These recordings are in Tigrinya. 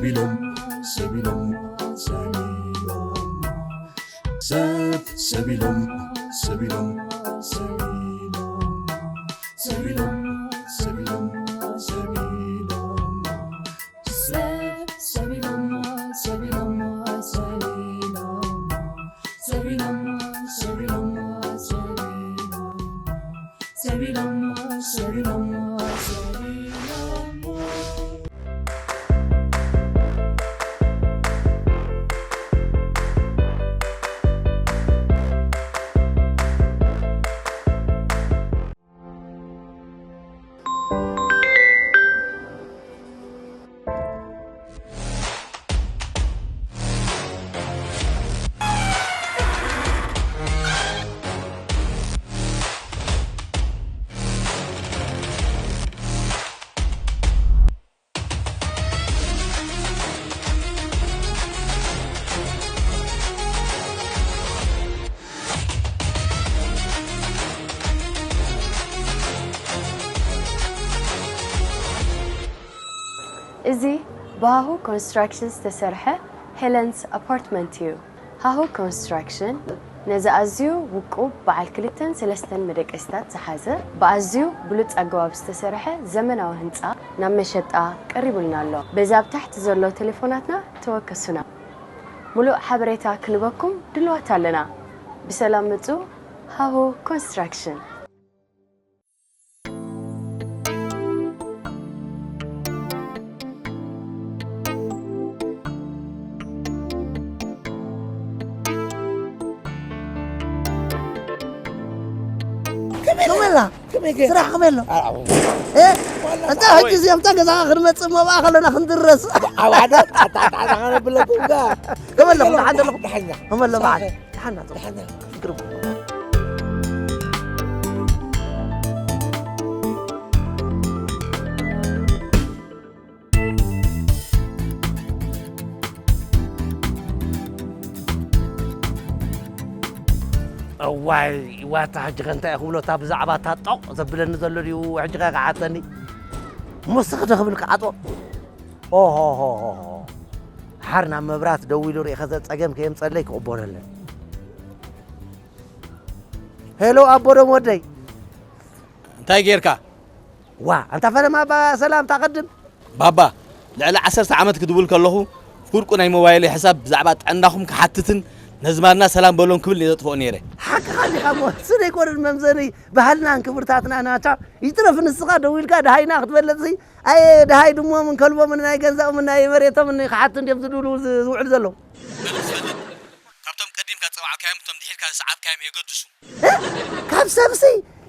ሰቢሎም፣ ሰቢሎም፣ ሰቢሎም፣ ሰብ፣ ሰቢሎም፣ ሰቢሎም፣ ሰቢሎም፣ ሰቢሎም፣ ሰቢሎም፣ ሰቢሎም፣ ሰብ፣ ሰቢሎም፣ ሰቢሎም፣ ሰቢሎም፣ ሰቢሎም፣ ሰቢሎም፣ ሰቢሎም፣ ሰቢሎም፣ ሰቢሎም፣ ሰቢሎም። እዚ ብሃሁ ኮንስትራክሽን ዝተሰርሐ ሄለንስ ኣፓርትመንት እዩ። ሃሁ ኮንስትራክሽን ነዚ ኣዝዩ ውቁብ በዓል ክልተን ሰለስተን መደቀሲታት ዝሓዘ ብኣዝዩ ብሉጽ ኣገባብ ዝተሰርሐ ዘመናዊ ህንጻ ናብ መሸጣ ቀሪቡልና ኣሎ። በዚ ኣብ ታሕቲ ዘሎ ቴሌፎናትና ተወከሱና። ሙሉእ ሓበሬታ ክንበኩም ድልዋት ኣለና። ብሰላም ምጹ። ሃሁ ኮንስትራክሽን። ከመይ ኣላ? ከመይ ገ- ስራሕ ከመይ ኣሎ? ኣ-፣ ኣ-፣ እ? ዋላ ኣንታ ኣወይ። ሕጂ እዚኦም እታ ገዛኻ ክንመጽእ እሞ ብኣ ከለና ክንድረስ። ኣብ ሓደ ኣታ-፣ ኣታ-፣ ኣታ-፣ ኣታ-፣ ከነብለኩም ጋ። ከመይ ኣለኹም? ደሓን ዘለኹም? ደሓን ኢና። ከመይ ኣሎ በዓል? ሳኸ። ደሓን ናቶ። ደሓን ኢና። ግርም። እዋይ፣ ዋታ ሕጂ ከ እንታይ ክብሎ፣ እታ ብዛዕባ እታ ጦቕ ዘብለኒ ዘሎ ድዩ ሕጂ ከ ክሓተኒ? እሞ እስኺ ዶ ክብል ክዓጦ? ኦሆሆሆሆ። ሓር ናብ መብራት ደዊሉ ርኢኸ ዘጸገም ከየምጸለይ ክቕበለለን። ሄሎ፣ ኣቦ ደም ወደይ። እንታይ ጌርካ? ዋ፣ ኣንታ ፈለማ፣ ኣባ ሰላም፣ ታቐድም። ባባ፣ ልዕሊ ዓሰርተ ዓመት ክድውል ከለኹ፣ ፍርቁ ናይ ሞባይለይ ሕሳብ ብዛዕባ ጥዕናኹም ክሓትትን ነዝማድና ሰላም በሎም ክብል እየ ዘጥፍኦ ነይረ። ሓቅኻ ዲኻ እሞ፣ ስደይ ኮርን መምዘኒ ባህልናን ክብርታትና ናቻ። ይትረፍ ንስኻ ደዊልካ ደሃይና ክትበለጽሲ፣ ኣየ ደሃይ ድሞምን ከልቦምን ናይ ገዛኦምን ናይ መሬቶምን ክሓቱ እንድዮም ዝድውሉ ዝ-፣ ዝውዕሉ ዘለዉ። በል ትፈልጥ፣ ካብቶም ቀዲምካ ዝጸዋዕካዮም እቶም ድሒርካ ዝሰዓብካዮም የገድሱ። እ? ካብ ሰብሲ፣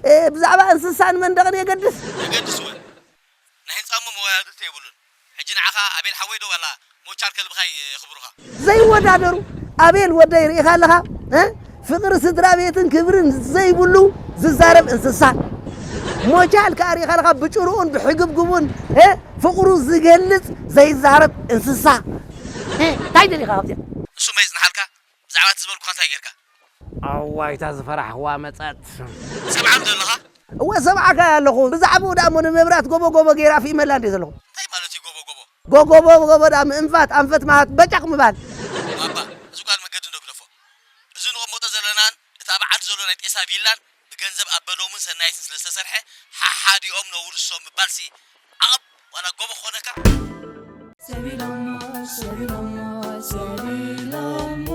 እ፣ ብዛዕባ እንስሳን መንደቕን የገድስ? የገድስ እውን። ናይ ህንጻ እሞ መወዳድርቲ የብሉን። ሕጂ ንዓኻ ኣቤል ሓወይ ዶ ዋላ ሞቻል ከልብኻ የኽብሩኻ? ዘይወዳደሩ ኣቤል ወደይ ርኢኻ ኣለኻ? እ? ፍቕሪ ስድራ ቤትን ክብርን ዘይብሉ ዝዛረብ እንስሳ። ሞቻል ከኣ ርኢኻ ኣለኻ ብጭርኡን ብሕግብግቡን፣ እ? ፍቕሩ ዝገልጽ ዘይዛረብ እንስሳ። እ? እንታይ ደሊኻ ካብዚኣ? እሱ መይጽንሓልካ? ብዛዕባ እቲ ዝበልኩኻ እንታይ ጌርካ? ኣዋይ፣ እታ ዝፈራሕኽዋ መጸት። ትሰምዓኒ ዶ ኣለኻ? እወ፣ ሰምዓካ ኣለኹ። ብዛዕባኡ ደኣ እሞ ንመብራት ጎቦ ጎቦ ገይራ ኣፍኢመላ እንድየ ዘለኹ። እንታይ ማለት እዩ ጎቦ ጎቦ? ጎጎቦ ጎቦ ደኣ ምእንፋት፣ ኣንፈት ምሃት፣ በጫቕ ምባል። ባባ፣ እዚ ጓል መገዲ እንዶ ግደፎ። እዚ ንቕመጦ ዘለናን እቲ ኣብ ዓዲ ዘሎ ናይ ጤሳ ቪላን ብገንዘብ ኣበሎምን ሰናይትን ስለ ዝተሰርሐ ሓሓዲኦም ነውርሶም ምባልሲ ዓቐብ ዋላ ጎቦ ክኾነካ? ሰቢሎሞ፣ ሰቢሎሞ፣ ሰቢሎሞ።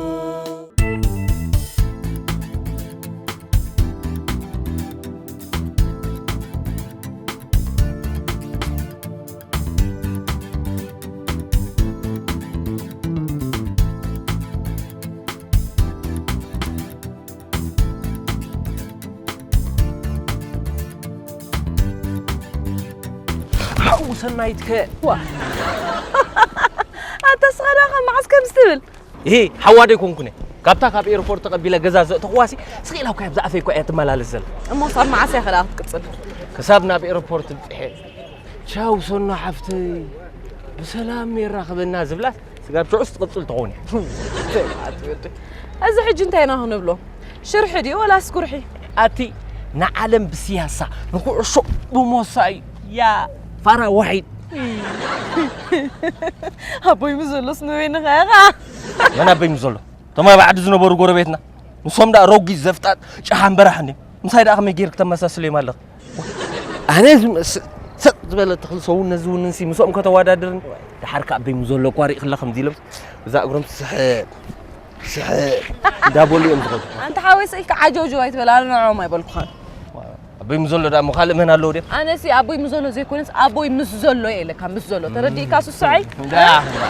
ሓው ሰናይትከ? ዋ። ኣታ ስኻ ደኣ ካብ መዓስ ከምዚ ትብል? እሂ፣ ሓዋ ዶ ኣይኮንኩን እየ? ካብታ ካብ ኤርፖርት ተቐቢለ ገዛ ዘእተኽዋሲ፣ ስቕ ኢላ እኮ ኣብዛ ኣፈይ እኮ እያ ትመላለስ ዘላ። እሞ ሳብ መዓስ እያ ከ ደኣ ክትቅጽል? ክሳብ ናብ ኤርፖርት ብጽሐ። ቻው ሶኖ ሓፍተይ፣ ብሰላም የራኽበና ዝብላስ ስጋብ ሽዑስ ትቕጽል ትኸውን እያ። እንታይ ማለት እዩ ወደይ? እዚ ሕጂ እንታይ ኢና ክንብሎ? ሽርሒ ድዩ ወላስ ጉርሒ? ኣቲ ንዓለም ብስያሳ፣ ንኩዕሾ ብሞሳ እዩ። ያ ፋራ ዋሒድ። እይ፣ ኣቦይ ምስ ዘሎስ ንበይንኻ ኢኻ። መን ኣቦይ ምስ ዘሎ? እቶም ኣብ ዓዲ ዝነበሩ ጎረቤትና። ንሶም ደኣ ረጒድ ዘፍጣጥ ጨሓን በራሕ እንድዮም። ምሳይ ደኣ ከመይ ጌርክ ተመሳስለዮም ኣለኽ? ኣነ ዝም-፣ ስ-፣ ሰጥ ዝበለ ተኽሊ ሰውነት ዝውንን ሲ ምስኦም ከተወዳድርኒ? ደሓር ከኣ ኣቦይ ምስ ዘሎ እኳ ሪእኽላ ከምዚ ኢሎም እዛ እግሮም ስሕ-፣ ስሕ እንዳበሉ እዮም ዝኸዱ። ኣንታ ሓወይ ስኢልካ ዓጀውጀው ኣይትበል፣ ኣነ ንዕኦም ኣይበልኩኻን። ኣቦይ ምስ ዘሎ ደኣ እሞ ካልእ መን ኣለዎ ድዮም? ኣነሲ ኣቦይ ምስ ዘሎ ዘይኮነስ ኣቦይ ምስ ዘሎ እየ ኢለካ፣ ምስ ዘሎ። ተረዲእካ ስሱዐይ? እንዳ፣ እንዳ።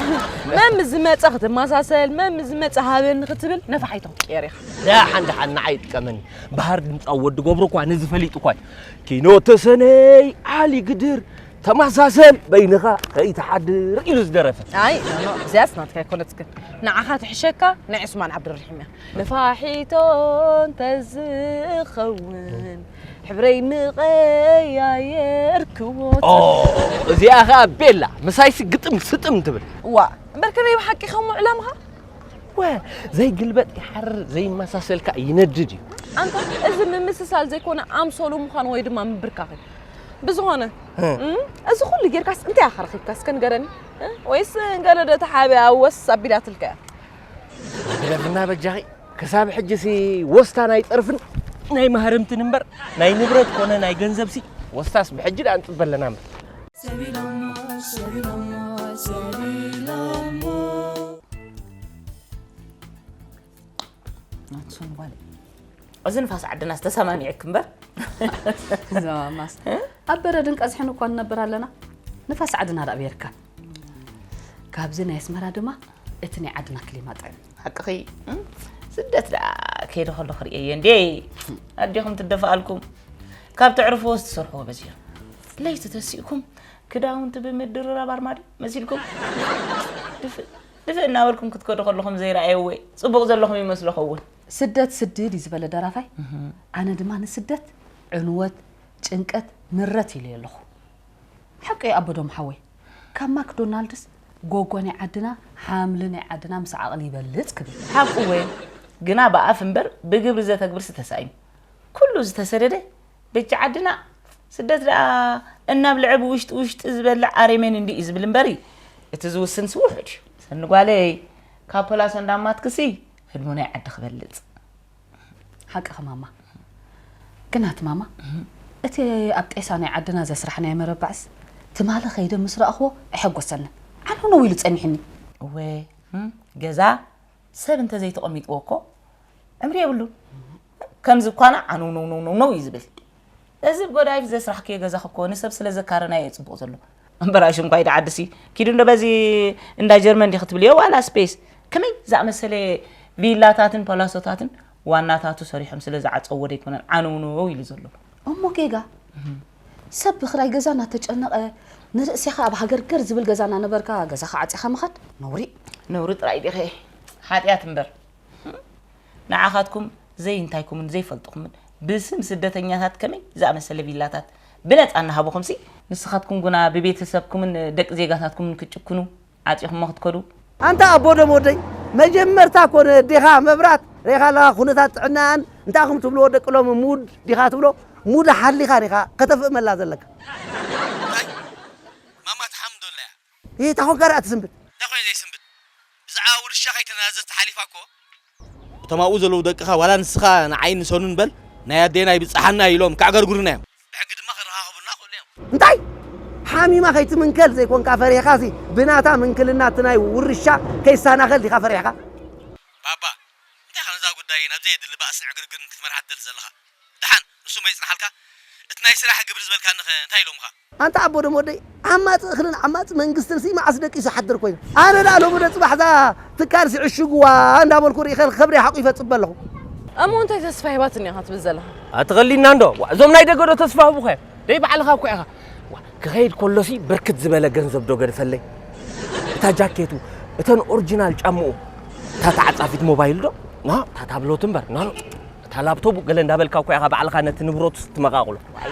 መን ምስ ዝመጸ ክትመሳሰል፣ መን ምስ ዝመጸ ሃበኒ ክትብል ነፋሒቶ ክትቅየር ኢኻ። ደሓን ደሓን ንዓይ ይጥቀመኒ። ባህር ድምጻዊ ወዲ ገብሩ እኳ ነዚ ፈሊጡ እኳ እዩ። ኪኖ ተሰነይ ዓሊ ግድር ተመሳሰል በይንኻ ከይትሓድር ኢሉ ዝደረፈ። ኣይ፣ ኖ፣ ኖ፣ እዚኣስ ናትካ ኣይኮነትክን። ንዓኻ ትሕሸካ፣ ናይ ዑስማን ዓብዱረሒም እያ። ነፋሒቶ እንተዝኸውን ሕብረይ ምቐያየርክዎ። ኦ፣ እዚኣ ኸኣ ቤላ፣ ምሳይሲ ግጥም ስጥም ትብል። እዋ፣ እምበር ከመይ ብሓቂ ከምኡ ዕላምኻ? ወ፣ ዘይግልበጥ ይሓርር፣ ዘይመሳሰል ከኣ ይነድድ እዩ። ኣንታ፣ እዚ ምምስሳል ዘይኮነ ኣምሰሉ ምዃን ወይ ድማ ምብርካኽ እዩ። ብዝኾነ፣ እ። እም፣ እዚ ኩሉ ጌርካስ እንታይ ኢኻ ረኺብካ? እስከ ንገረኒ። እ? ወይስ ገለ ዶ ተሓቢኣ ወስ ኣቢላትልካ እያ? ግደፍና በጃኺ፣ ክሳብ ሕጂሲ ወስታ ናይ ጸርፍን ናይ ማህረምትን እምበር፣ ናይ ንብረት ኮነ ናይ ገንዘብሲ ወስታስ ብሕጂ ደኣ ንጽበ ኣለና እምበር። ሰቢሎሞ፣ ሰቢሎሞ፣ ሰቢሎሞ። ኣንሶም ጓል። እዚ ንፋስ ዓድናስ ተሰማሚዕክ እምበር። እዛ ማማስ። እ? ኣብ በረድን ቀዝሕን እኳ ንነብር ኣለና። ንፋስ ዓድና ደኣ በየርካ። ካብዚ ናይ ኣስመራ ድማ እቲ ናይ ዓድና ክሊማ ጥዕም። ሓቅኺ፣ እም? ስደት ደኣ ከይደ ከሎ ክርእየዮ እንዴ? ኣዴኹም ትደፍኣልኩም። ካብ ተዕርፍዎ ዝትሰርሕዎ በዚሑ። ለይቲ ተሲእኩም ክዳውንቲ ብምድርራብ ኣርማድዮ መሲልኩም። ድፍእ፣ ድፍእ እናበልኩም ክትከዱ ከለኹም ዘይረኣየዎ ጽቡቕ ዘለኹም ይመስሎ ኸውን። ስደት ስድድ እዩ ዝበለ ደራፋይ። እህ። ኣነ ድማ ንስደት ዕንወት፣ ጭንቀት፣ ምረት ኢለዮ ኣለኹ። ሓቂ ኣቦዶም ሓወይ፣ ካብ ማክዶናልድስ ጎጎ ናይ ዓድና፣ ሓምሊ ናይ ዓድና ምስ ዓቕሊ ይበልጽ ክብል። ሓቁ ወ፣ ግና ብኣፍ እምበር ብግብሪ ዘተግብርሲ ተሳኢኑ። ኩሉ ዝተሰደደ በጃ ዓድና፣ ስደት ደኣ እናብልዐ ብውሽጢ ውሽጢ ዝበልዕ ኣሬሜን እንዲ'ዩ ዝብል እምበሪ፣ እቲ ዝውስንሲ ውሑድ እዩ። ሰኒ ጓለይ፣ ካብ ፖላሶ እንዳማትክሲ ህልሙ ናይ ዓዲ ክበልጽ። ሓቅኺ ማማ። ግናት ማማ፣ እህ። እቲ ኣብ ጤሳ ናይ ዓድና ዘስራሕናዮ መረባዕስ ትማሊ ከይደ ምስ ረኣኽዎ ኣይሐጎሰንን። ዓነውነው ኢሉ ጸኒሕኒ። እወ፣ እም፣ ገዛ ሰብ እንተዘይተቐሚጥዎ እኮ ዕምሪ የብሉን። ከምዚ እኳና ዓነውነውነውነው እዩ ዝብል። እዚ ብጎዳይፍ ዘስራሕክዮ ገዛኺ እኮ ንሰብ ስለ ዘካረናዮ እዩ ጽቡቕ ዘሎ። እምበር ኣሽንኳይ ደዓድሲ፣ ኪዱ እንዶ በዚ እንዳ ጀርመን ዲኺ ትብልዮ ዋላ ስፔስ? ከመይ ዝኣመሰለ ቪላታትን ፓላሶታትን ዋናታቱ ሰሪሖም ስለ ዝዓጸውዎ ደይኮነን ዓነውነው ኢሉ ዘሎ። እሞ ጌጋ? እህ። ሰብ ብኽራይ ገዛ እናተጨነቐ፣ ንርእስኻ ኣብ ሃገር ገር ዝብል ገዛ እናነበርካ ገዛኻ ዓጺኻ ምኻድ ነውሪ። ነውሪ ጥራይ ዲኸ? ሓጢኣት እምበር። ንዓኻትኩም ዘይንታይኩምን ዘይፈልጥኹምን ብስም ስደተኛታት ከመይ ዝኣመሰለ ቪላታት ብነጻ እናሃብኹምሲ፣ ንስኻትኩም ግና ብቤተሰብኩምን ደቂ ዜጋታትኩምን ክትጭክኑ ዓጺኹሞ ክትከዱ። ኣንታ ኣቦ ደም ወደይ፣ መጀመርታ እኮ ነዴኻ መብራት ሬኻ ኣለኻ፣ ኩነታት ጥዕናኣን እንታይ ኢኹም ትብልዎ ደቂ ሎሚ ሙድ ዲኻ ትብሎ፣ ሙድ ሓሊኻ ዲኻ ከተፍእመላ ዘለካ? እንታይ? ማማ ትሓምዶ ኣላ እያ። ይህ ታኾንካ ደኣ ትስንብድ። እንታይ ኮይነ ዘይስንብድ? ብዛዕባ ውርሻ ከይተናዘዝቲ ሓሊፋ እኮ። እቶም ኣብኡ ዘለዉ ደቅኻ ዋላ ንስኻ ንዓይ ንሰኑን በል፣ ናይ ኣዴና ይብጽሓና ኢሎም ከዕገርግሩና እዮም። ብሕጊ ድማ ክረኻኸቡና ክእሉ እዮም። እንታይ? ሓሚማ ከይትምንከል ዘይኮንካ ፈሪሕካሲ፣ ብናታ ምንክልና እቲ ናይ ውርሻ ከይሰናኸል ዲኻ ፈሪሕካ? ባባ፣ እንታይ ኢኻ ነዛ ጉዳይ ናብ ዘየድሊ ባእስን ዕግርግርን ክትመርሓ ትደሊ ዘለኻ? ደሓን፣ ንሱ እሞ ይጽንሓልካ። እቲ ናይ ስራሕ ግብሪ ዝበልካኒ ኸ እንታይ ኢሎምኻ? ኣንታ ኣቦ ደም ወደይ፣ ዓማጺ እኽልን ዓማጺ መንግስትን ሲ መዓስ ደቂሱ ሓድር ኮይኑ? ኣነ ደኣ ሎሚ ዶ ጽባሕ እዛ ትካል ሲ ዕሽግዋ እንዳበልኩ ርእየ ከብደይ ሓቂፈ እጽበ ኣለኹ። እሞ እንታይ ተስፋ ሂባትኒ ኢኻ ትብል ዘለኻ? ኣትቐሊና እንዶ። ዋ፣ እዞም ናይ ደገ ዶ ተስፋ ህቡኻ እዮም? ደይ ባዕልኻ እኮ ኢኻ። ዋ፣ ክኸይድ ከሎሲ ብርክት ዝበለ ገንዘብ ዶ ገድፈለይ? እታ ጃኬቱ፣ እተን ኦሪጂናል ጫምኡ፣ እታ ተዓጻፊት ሞባይል ዶ? ና፣ እታ ታብሎት እምበር፣ ና፣ ና። እታ ላፕቶፕ ገለ እንዳበልካ እኮ ኢኻ ባዕልኻ ነቲ ንብረቱ ትመቓቕሎ። ዋይ፣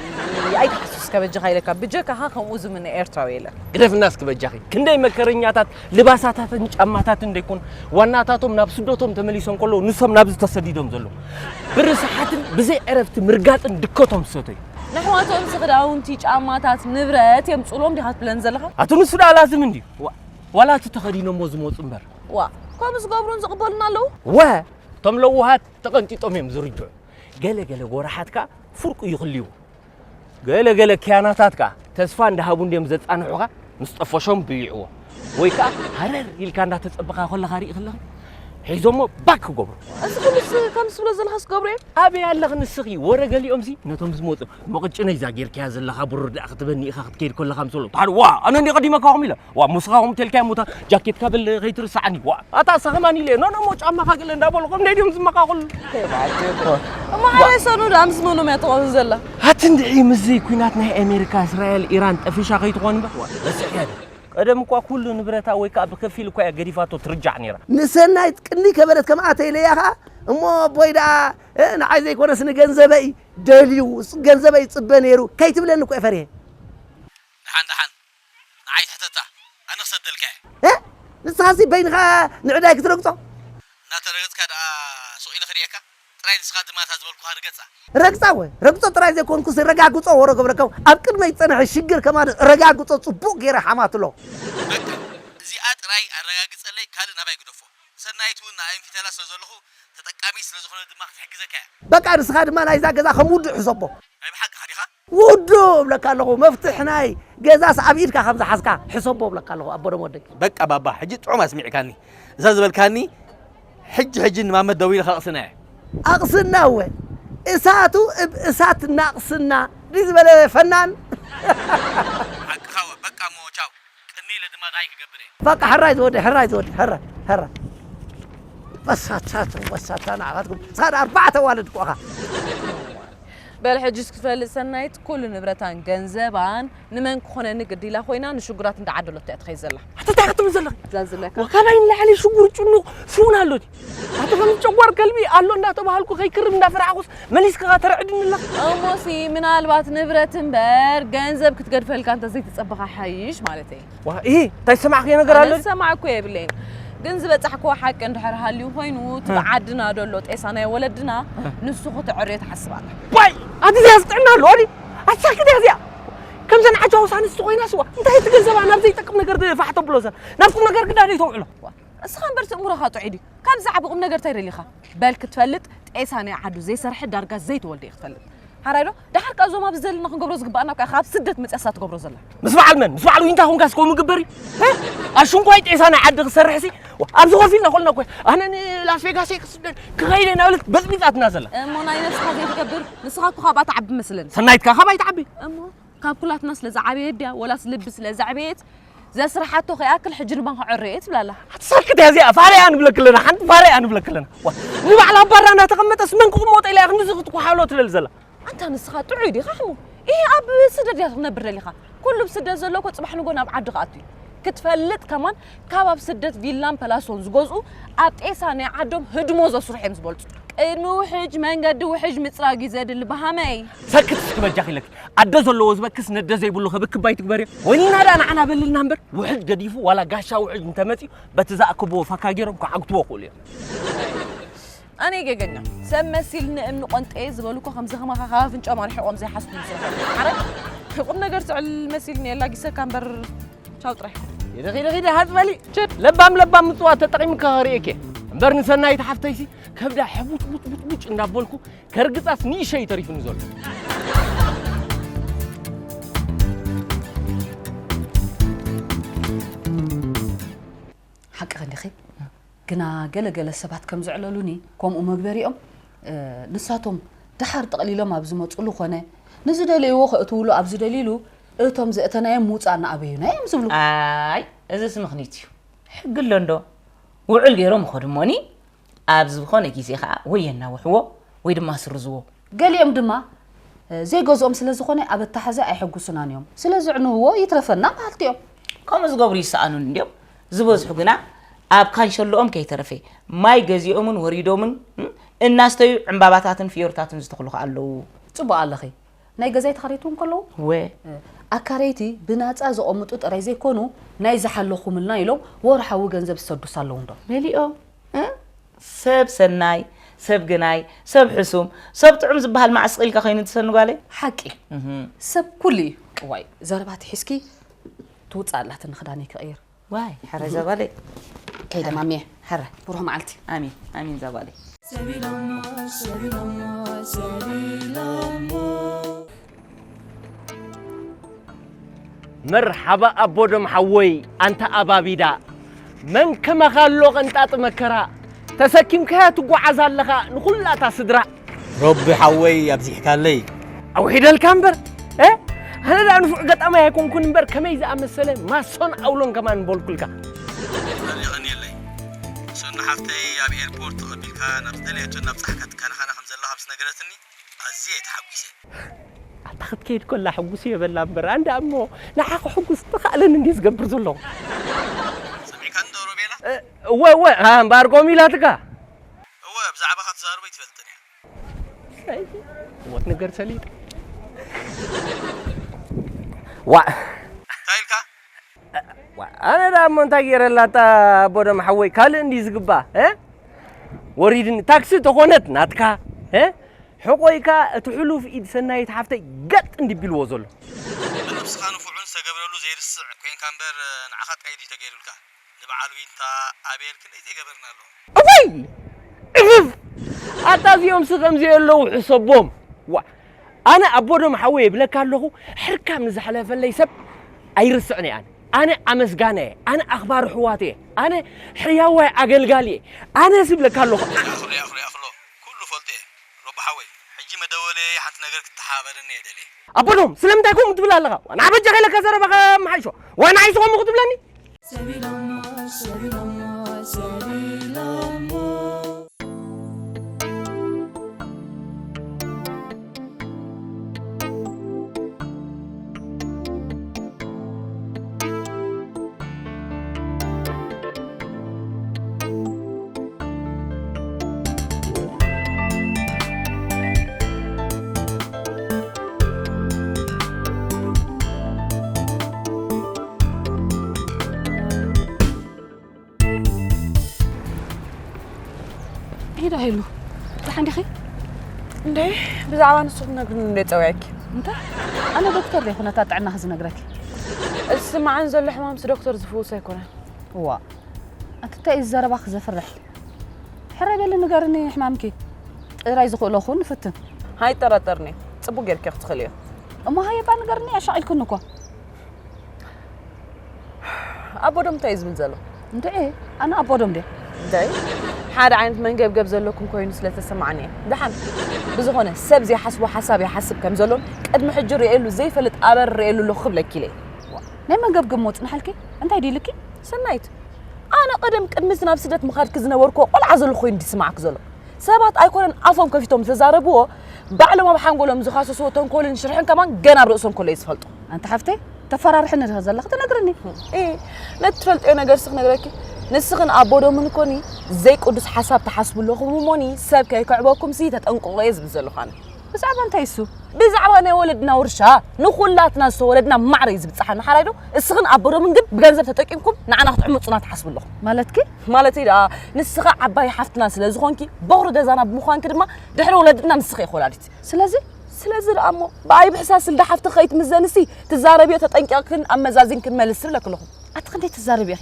ኣይትሓስስ ከበጃኻ ኢለካ፣ ብጀካኻ ከምኡ ዝምነ ኤርትራዊ የለን። ግደፍና እስኪ በጃኺ። ክንደይ መከረኛታት ልባሳታትን ጫማታትን ደይኮኑ ዋናታቶም ናብ ስደቶም ተመሊሶም ከለዉ ንሶም ናብዚ ተሰዲዶም ዘለዉ። ብርስሓትን ብዘይ ዕረፍቲ ምርጋጥን ድከቶም ዝሰተዩ። ንኣሕዋቶምሲ ክዳውንቲ፣ ጫማታት፣ ንብረት የምፅእሎም ዲኻ ትብለን ዘለኻ? ኣቲ ንሱ ደኣ ላዝም እንድዩ። ዋ-፣ ዋላ እቲ ተኸዲኖሞ ዝመፁ እምበር። ዋ፣ ከምኡ ዝገብሩን ዝቕበሉን ኣለዉ? ወ-፣ እቶም ለውሃት ተቐንጢጦም እዮም ዝርጅዑ። ገለ ገለ ጎራሓት ከኣ ፍርቁ ይኽልዩ። ገለ ገለ ክያናታት ከኣ ተስፋ እንዳሃቡ እንድዮም ዘጻንሑኻ፣ ምስ ጠፈሾም ብይዕዎ። ወይ ከኣ ሃረር ኢልካ እንዳተጸበኻ ከለኻ ሪኢኺ ኣለኺ? ሒዞሞ ባክ ክገብሩ። እዚ ኩሉስ ከምዚ ትብሎ ዘለኻስ ክገብሩ እዮም? ኣበይ ኣለኺ ንስኺ? ወረ ገሊኦምሲ ነቶም ዝመጹ፣ "መቕጭነይ እዛ ጌርካያ ዘለኻ ብሩር ደኣ ክትበኒ ኢኻ ክትከይድ ከለኻ" ምስ በሉ፣ ሓደ፣ "ዋ፣ ኣነ እንድየ ቀዲመካኹም" ኢለ፣ "ዋ፣ ሙስኻኹም ተልካያ ሙታ ጃኬትካ በል ከይትርስዓኒ፣ ዋ፣ ኣታ ሰኸማን" ኢለ፣ "ኖ፣ ኖ፣ ሞ ጫማኻ ገለ" እንዳበሉ፣ ከምዚ ድዮም ዝመኻኸሉ። እሞ ሓደ ሰኑ ደኣ ምስ መኖም እያ ትኸውን ዘላ? ኣቲ እንድዒ ምስዚ ኲናት ናይ ኣሜሪካ፣ እስራኤል፣ ኢራን ጠፊሻ ከይትኾን እምበር፣ ዋ፣ ረሲዕያ ድያ? ቀደም እኳ ኩሉ ንብረታ ወይ ከኣ ብከፊል እኳ እያ ገዲፋቶ ትርጃዕ ነይራ። ንሰናይት ቅኒ ከበደት ከምኣ ተይለያ ኸኣ፣ እሞ ኣቦይ ደኣ፣ እ፣ ንዓይ ዘይኮነስ ንገንዘበይ ደልዩ፣ ገንዘበይ ይጽበ ነይሩ ከይትብለኒ እኮ እየ ፈሪሀ። ደሓን፣ ደሓን፣ ንዓይ ትሕተታ፣ ኣነ ክሰደልካ እየ። እ? ንስኻሲ በይንኻ ንዕዳይ ክትረግጾ? እናተረገጽካ ደኣ ሱቕ ኢለ ክርእየካ? ጥራይ ንስኻ ድማ እታ ዝበልኩኻ ርገጻ። ረግጻ ወ-፣ ረግጾ ጥራይ ዘይኮንኩስ ረጋግጾ ወረ ገብረከው ኣብ ቅድመይ ዝጸንሐ ሽግር ከማን ረጋግጾ ጽቡቕ ገይረ ሓማትሎ። በቃ እዚኣ ጥራይ ኣረጋግጸለይ፣ ካልእ ናባይ ግደፎ። ሰናይት እውን ንኣይን ፊተላ ስለ ዘለኹ ተጠቃሚ ስለ ዝኾነ ድማ ክትሕግዘካ እያ። በቃ ንስኻ ድማ ናይዛ ገዛ ከም ውዱእ ሕሰቦ። ናይ ብሓቂ ዲኻ? ውዱእ እብለካ ኣለኹ፣ መፍትሕ ናይ ገዛስ ኣብ ኢድካ ከም ዝሓዝካ ሕሰቦ እብለካ ኣለኹ ኣቦ ደም ወደይ። በቃ ባባ፣ ሕጂ ጥዑም ኣስሚዕካኒ። እዛ ዝበልካኒ ሕጂ ሕጂ ንማመት ደዊለ ከቕስና እየ። ኣቕስና እወ፣ እሳቱ እብ እሳት እናቕስና ድዩ ዝበለ ፈናን? ሓቅኻ እወ፣ በቃ እሞ ቻው። ቅኒ ኢለ ድማ ዳይ ክገብር እየ። በቃ ሕራይ ዝወደ፣ ሕራይ ዝወደ፣ ሕራይ፣ ሕራይ። በሳታት፣ በሳታ ንዓኻትኩም። ሳድ ኣርባዕተ ዋልድ እኮ ኢኻ። በል ሕጂስ ክትፈልጥ ሰናይት፣ ኩሉ ንብረታን ገንዘባን ንመን ክኾነኒ ግዲ ኢላ ኮይና ንሽጉራት እንዳዓደለቶ እያ ትኸይድ ዘላ። ኣቲ እንታይ ክትብል ዘለኺ? ዛዝለካ። ወካባይ ንላዕሊ ሽጉር ጭኑቕ ስውን ኣሎ ድዩ? ኣቲ ከም ጨጓር ከልቢ ኣሎ እንዳተባሃልኩ ከይክርም እንዳፈራሕኩስ መሊስካ ተረዕድኒ ኣለኻ? እሞሲ ምናልባት ንብረት እምበር ገንዘብ ክትገድፈልካ እንተዘይትጸበኻ ሓይሽ ማለተይ። ዋ፣ ኢ፣ እንታይ ዝሰማዕክዮ ነገር ኣሎ ኣነ ድዩ? ዝሰማዕኩ የብለይን። ግን ዝበጻሕክዎ ሓቂ እንድሕር ሃልዩ ኮይኑ፣ እቲ እ። ብዓድና ደሎ ጤሳ ናይ ወለድና፣ እ። ንሱ ክትዕርዮ ትሓስብ ኣላ። ዋይ! ኣቲ እዚኣ ዝጥዕና ኣለዋ ድዩ? ኣሳክት እያ እዚኣ። ከምዘን ዓጃውስ ኣንስቲ ኮይና ስዋ። እንታይ እቲ ገንዘባ ናብ ዘይጠቅም ነገር ፋሕ ተብሎ ዘላ? ናብ ቁም ነገር ግዳ ደይተውዕሎ? ዋ፣ እስኻ እምበር ትእምሮኻ ጥዑይ ድዩ? ካብ ዝዓቢ ቁም ነገር እንታይ ደሊኻ? በል ክትፈልጥ፣ ጤሳ ናይ ዓዱ ዘይሰርሐ ዳርጋ ዘይተወልደ እዩ ክትፈልጥ። ሓራይ ዶ? ደሓር ከኣ እዞም ኣብዚ ዘለና ክንገብሮ ዝግባኣና እኮ ኢኻ ካብ ስደት መጺኣስ እዛ ትገብሮ ዘላ። ምስ በዓል መን? ምስ በዓል ዊንታ ኮንካስ ከምኡ ምግበር እዩ? እ? ኣሽንኳይ ጤሳ ናይ ዓዲ ክሰርሕሲ፣ ኣብዚ ኮፍ ኢልና ኮልና እኮ፣ ኣነ ንላስ ቬጋስ እየ ክስደድ፣ ክኸይድ እየ እናበለት በጽቢጻትና ዘላ። እሞ ናይ ነብስኻ ዘይትገብር፣ ንስኻ እኮ ካብኣ ትዓቢ መስለኒ። ሰናይት ከኣ ካባይ ትዓቢ። እሞ ካብ ኩላትና ስለ ዝዓበየት ድያ፣ ወላስ ልቢ ስለ ዘዕበየት፣ ዘስርሓቶ ከይኣክል ሕጂ ድማ ክዕረ እየ ትብላ ኣላ። ኣትሳክት እያ እዚኣ፣ ፋርያ ንብለክ ኣለና፣ ሓንቲ ፋርያ ንብለክ ኣለና። ዋ፣ ንባዕላ ኣብ ባራ እናተቐመጠስ መን ክቕመጦ ኢላ እያ ክንድዚ ክትኳሓሎ ትለል ዘላ? ኣንታ ንስኻ ጥዑይ ዲኻ ሕሙ? ኢሂ፣ ኣብ ስደት ዲኻ ክትነብር ደሊኻ? ኩሉ ብስደት ዘሎ እኮ ጽባሕ ንጎ ናብ ዓዱ ክኣቱ እዩ። ክትፈልጥ ከማን ካብ ኣብ ስደት ቪላን ፐላሶን ዝገዝኡ ኣብ ጤሳ ናይ ዓዶም ህድሞ ዘስርሑ እዮም ዝበልጹ። ቅድሚ ውሕጅ መንገዲ ውሕጅ ምጽራግ እዩ ዘድሊ በሃመይ። ሰክት እስኪ በጃኺ ኢለኪ። ኣደ ዘለዎ ዝበክስ ነደ ዘይብሉ ከብክብ ኣይትግበርዮ። ወይንና ደኣ ንዓና በልልና እምበር፣ ውሕጅ ገዲፉ ዋላ ጋሻ ውሕጅ እንተመጺኡ በቲ ዝኣከብዎ ፋካ ገይሮም ክዓግትዎ ይኽእሉ እዮም። ኣነ ገገኛ ሰብ መሲልኒ እምኒ ቆንጠየ ዝበሉ እኮ ከምዚ ከማኻ ካብ ኣፍንጫኦም ኣርሒቖም ዘይሓስቡ ምስረኻ። ሓረ ቁም ነገር ትዕል መሲልኒ የላጊሰካ እምበር ቻው ጥራይ። ኪዲ ኪዲ ኪዲ ሃጽ በሊ። ችድ። ለባም ለባም ምጽዋት ተጠቒምካ ከርእየኪ። እምበር ንሰናይት ሓፍተይሲ ከብዳ ሕቡጭ ቡጭ ቡጭ ቡጭ እንዳበልኩ ከርግጻስ ንእሸይ ተሪፉኒ ዘሎ። ሓቅኺ እንዲኺ። ግና ገለ ገለ ሰባት ከም ዝዕለሉኒ ከምኡ መግበሪኦም፣ እ፣ ንሳቶም ደሓር ጠቕሊሎም ኣብ ዝመጹሉ ኮነ ንዝደለይዎ ከእትውሉ ኣብ ዝደልዩሉ፣ እቶም ዘእተናዮም ምውጻእና ኣበዩና እዮም ዝብሉ። ኣይ፣ እዝስ ምኽኒት እዩ። ሕጊ ኣሎ እንዶ? ውዕል ገይሮም ይኸዱ እሞኒ፣ ኣብ ዝኾነ ግዜ ኸኣ ወይ የናውሕዎ ወይ ድማ ስርዝዎ። ገሊኦም ድማ፣ እ፣ ዘይገዝኦም ስለ ዝኾነ ኣብ ኣተሓዛ ኣይሕጉሱናን እዮም። ስለ ዝዕንውዎ ይትረፈና በሃልቲ እዮም። ከምኡ ዝገብሩ ይሰኣኑን እንድዮም። ዝበዝሑ ግና ኣብ ካንሸሎኦም ከይተረፈ ማይ ገዚኦምን ወሪዶምን፣ እ፣ እናስተዩ ዕምባባታትን ፍዮርታትን ዝተኽሉ ኸኣ ኣለዉ። ጽቡቕ ኣለኺ። ናይ ገዛይ ተኻረይቲ እውን ከለዉ፣ ወ። እ፣ ኣካረይቲ ብናጻ ዘቐምጡ ጥራይ ዘይኮኑ፣ ናይ ዝሓለኹምልና ኢሎም ወርሓዊ ገንዘብ ዝሰዱስ ኣለዉ እንዶ። መሊኦም፣ እ? ሰብ ሰናይ፣ ሰብ ግናይ፣ ሰብ ሕሱም፣ ሰብ ጥዑም ዝበሃል መዓስ ኢልካ ኮይኑ ትሰኒ ጓለይ? ሓቂ። ሰብ ኩሉ እዩ። እዋይ ዘረባ ትሒዝኪ ትውፅእ ኣላትኒ ክዳነይ ክቕይር። ዋይ ሕራይ ዛጓለይ። ከይደ ማሚየ። ሕራይ ብሩህ መዓልቲ። ኣሚን ኣሚን ዛጓለይ። መርሓባ ኣቦዶም ሓወይ ኣንታ ኣባቢዳ መን ከማኻ ኣሎ ቐንጣጢ መከራ ተሰኪምካያ ትጓዓዝ ኣለኻ ንኹላታ ስድራ። ረቢ ሓወይ ኣብዚሕካለይ። ኣውሒደልካ እምበር እ ኣነ ደኣ ንፉዕ ገጣማይ ኣይኮንኩን እምበር ከመይ ዝኣመሰለ ማሶን ኣውሎን ከማን በልኩልካ። የቐንየለይ ሶና ሓፍተይ ኣብ ኤርፖርት ተቐቢልካ ናብ ዝደለየቶ እናብጻሕካ ትከናኸና ከም ዘለኻ ምስ ነገረትኒ ኣዝየ እየ ተሓጒሰ። ኣታ ክትከይድ ከላ ሕጉስ እየ በላ እምበር ኣንዳ እሞ ንዓ ክሕጉስ ተኻእለን እንዲ ዝገብር ዘለኹ። ሰሚዕካ እንዶ ሮቤላ? እወ እወ እምበኣር ከምኡ ኢላትካ። እወ ብዛዕባኻ ትዛረቦ ኣይትፈልጥን እያ። ወት ነገር ሰሊጥ። ዋእ እንታይ ኢልካ? ኣነ ደኣ እሞ እንታይ ገይረላታ ኣቦ ደም ሓወይ ካልእ እንዲ ዝግባ እ ወሪድኒ ታክሲ ተኾነት ናትካ እ ሕቆይካ እቲ ሕሉፍ ኢድ ሰናይት ሓፍተይ ገጥ እንዲቢልዎ ዘሎ። ንነብስኻ ንፉዕን ዝተገብረሉ ዘይርስዕ ኮይንካ እምበር ንዓኻ ጥራይ ድዩ ተገይሩልካ? ንበዓል ዊንታ ኣቤል ክንደይ ዘይገበርናሉ። እወይ እፍፍ ኣታ እዚኦምሲ ከምዚ ኣለዉ ሕሰቦም። ዋ ኣነ ኣቦዶም ሓወይ እብለካ ኣለኹ ሕርካም ንዝሓለፈለይ ሰብ ኣይርስዕን እየ ኣነ ኣነ ኣመስጋና እየ ኣነ ኣኽባሪ ሕዋት እየ ኣነ ሕያዋይ ኣገልጋሊ እየ ኣነስ እብለካ ኣለኹ። ያኽሎ ያኽሎ ያኽሎ ኩሉ ፈልጦ እየ ሮቦ ሓወይ ሕጂ መደወለይ ሓንቲ ነገር ክትተሓባበረኒ እየ ደልየ። ኣቦዶም ስለምንታይ ከምኡ ትብል ኣለኻ? ዋና በጃኻ ኢለካ ዘረባኻ መሓይሾ ዋና ዓይሱ ከምኡ ክትብለኒ? ሄዳ ሄሉ ደሓን ዲኺ? እንዴ ብዛዕባ ንሱ ክትነግርኒ እንዴ ጸውዐኪ? እንታይ? ኣነ ዶክተር ደ ኩነታት ጥዕናኺ ዝነግረኪ። እዚ ስማዓን ዘሎ ሕማምሲ ዶክተር ዝፍውስ ኣይኮነን። እዋ ኣቲ እንታይ እዩ ዘረባኺ ዘፍርሕ? ሕራይ በሊ ንገርኒ ሕማምኪ ጥራይ ዝኽእሎ ክውን ንፍትን። ኣይጠራጠርኒ ጽቡቅ ጌርኪ ክትኽእልዮ። እሞ ሃየባ ንገርኒ ኣሻቒልክኒ እኮ። ኣቦዶም እንታይ እዩ ዝብል ዘሎ? እንድዒ ኣነ ኣቦዶም ድየ? እንታይ ሓደ ዓይነት መንገብገብ ዘለኩም ኮይኑ ስለ ተሰማዓኒ እየ። ደሓን ብዝኾነ ሰብ ዘይሓስቦ ሓሳብ ይሓስብ ከም ዘሎን ቅድሚ ሕጂ ርእየሉ ዘይፈልጥ ኣበር ርእየሉ ኣለኹ ክብለኪ ኢለ እየ። ናይ መንገብገብ ሞጽንሓልኪ እንታይ ድዩ ኢልኪ? ሰናይት ኣነ ቀደም ቅድሚ እዚ ናብ ስደት ምኻድኪ ዝነበርክዎ ቆልዓ ዘለኹ ኮይኑ ድዩ ዝስማዓኪ ዘሎ? ሰባት ኣይኮነን ኣፎም ከፊቶም ዝተዛረብዎ ባዕሎም ኣብ ሓንጎሎም ዝኻሰስዎ ተንኮልን ሽርሕን ከማን ገና ኣብ ርእሶም ከሎ እዩ ዝፈልጦ። ኣንቲ ሓፍተይ ተፈራርሕኒ ዲኺ ዘለኺ ትነግርኒ። እይ ነቲ ትፈልጥዮ ነገርሲ ክነግረኪ ንስኽን ኣቦዶምን ኮኒ ዘይቅዱስ ሓሳብ ትሓስቡ ኣለኹም እሞኒ ሰብ ከይክዕበኩምሲ ተጠንቀቑ እየ ዝብል ዘለኹ ኣነ። ብዛዕባ እንታይ እሱ? ብዛዕባ ናይ ወለድና ውርሻ ንኹላትና ዝተወለድና ማዕረ እዩ ዝብጽሓና ሓራይ ዶ? እስኽን ኣቦዶምን ግን ብገንዘብ ተጠቂምኩም ንዓና ክትዕምጹና ትሓስቡ ኣለኹም። ማለትኪ? ማለተይ ደኣ ንስኺ ዓባይ ሓፍትና ስለ ዝኾንኪ በኹሪ ገዛና ብምዃንኪ ድማ ድሕሪ ወለድና ንስኺ ኢኺ ወላዲት። ስለዚ ስለዚ ደኣ እሞ ብኣይ ብሕሳስ እንዳ ሓፍትኺ ከይትምዘንሲ ትዛረብዮ ተጠንቂቕክን ኣመዛዚንክን መልሲ እብለኪ ኣለኹ። ኣቲ ክንደይ ትዛረቢ ኢኺ?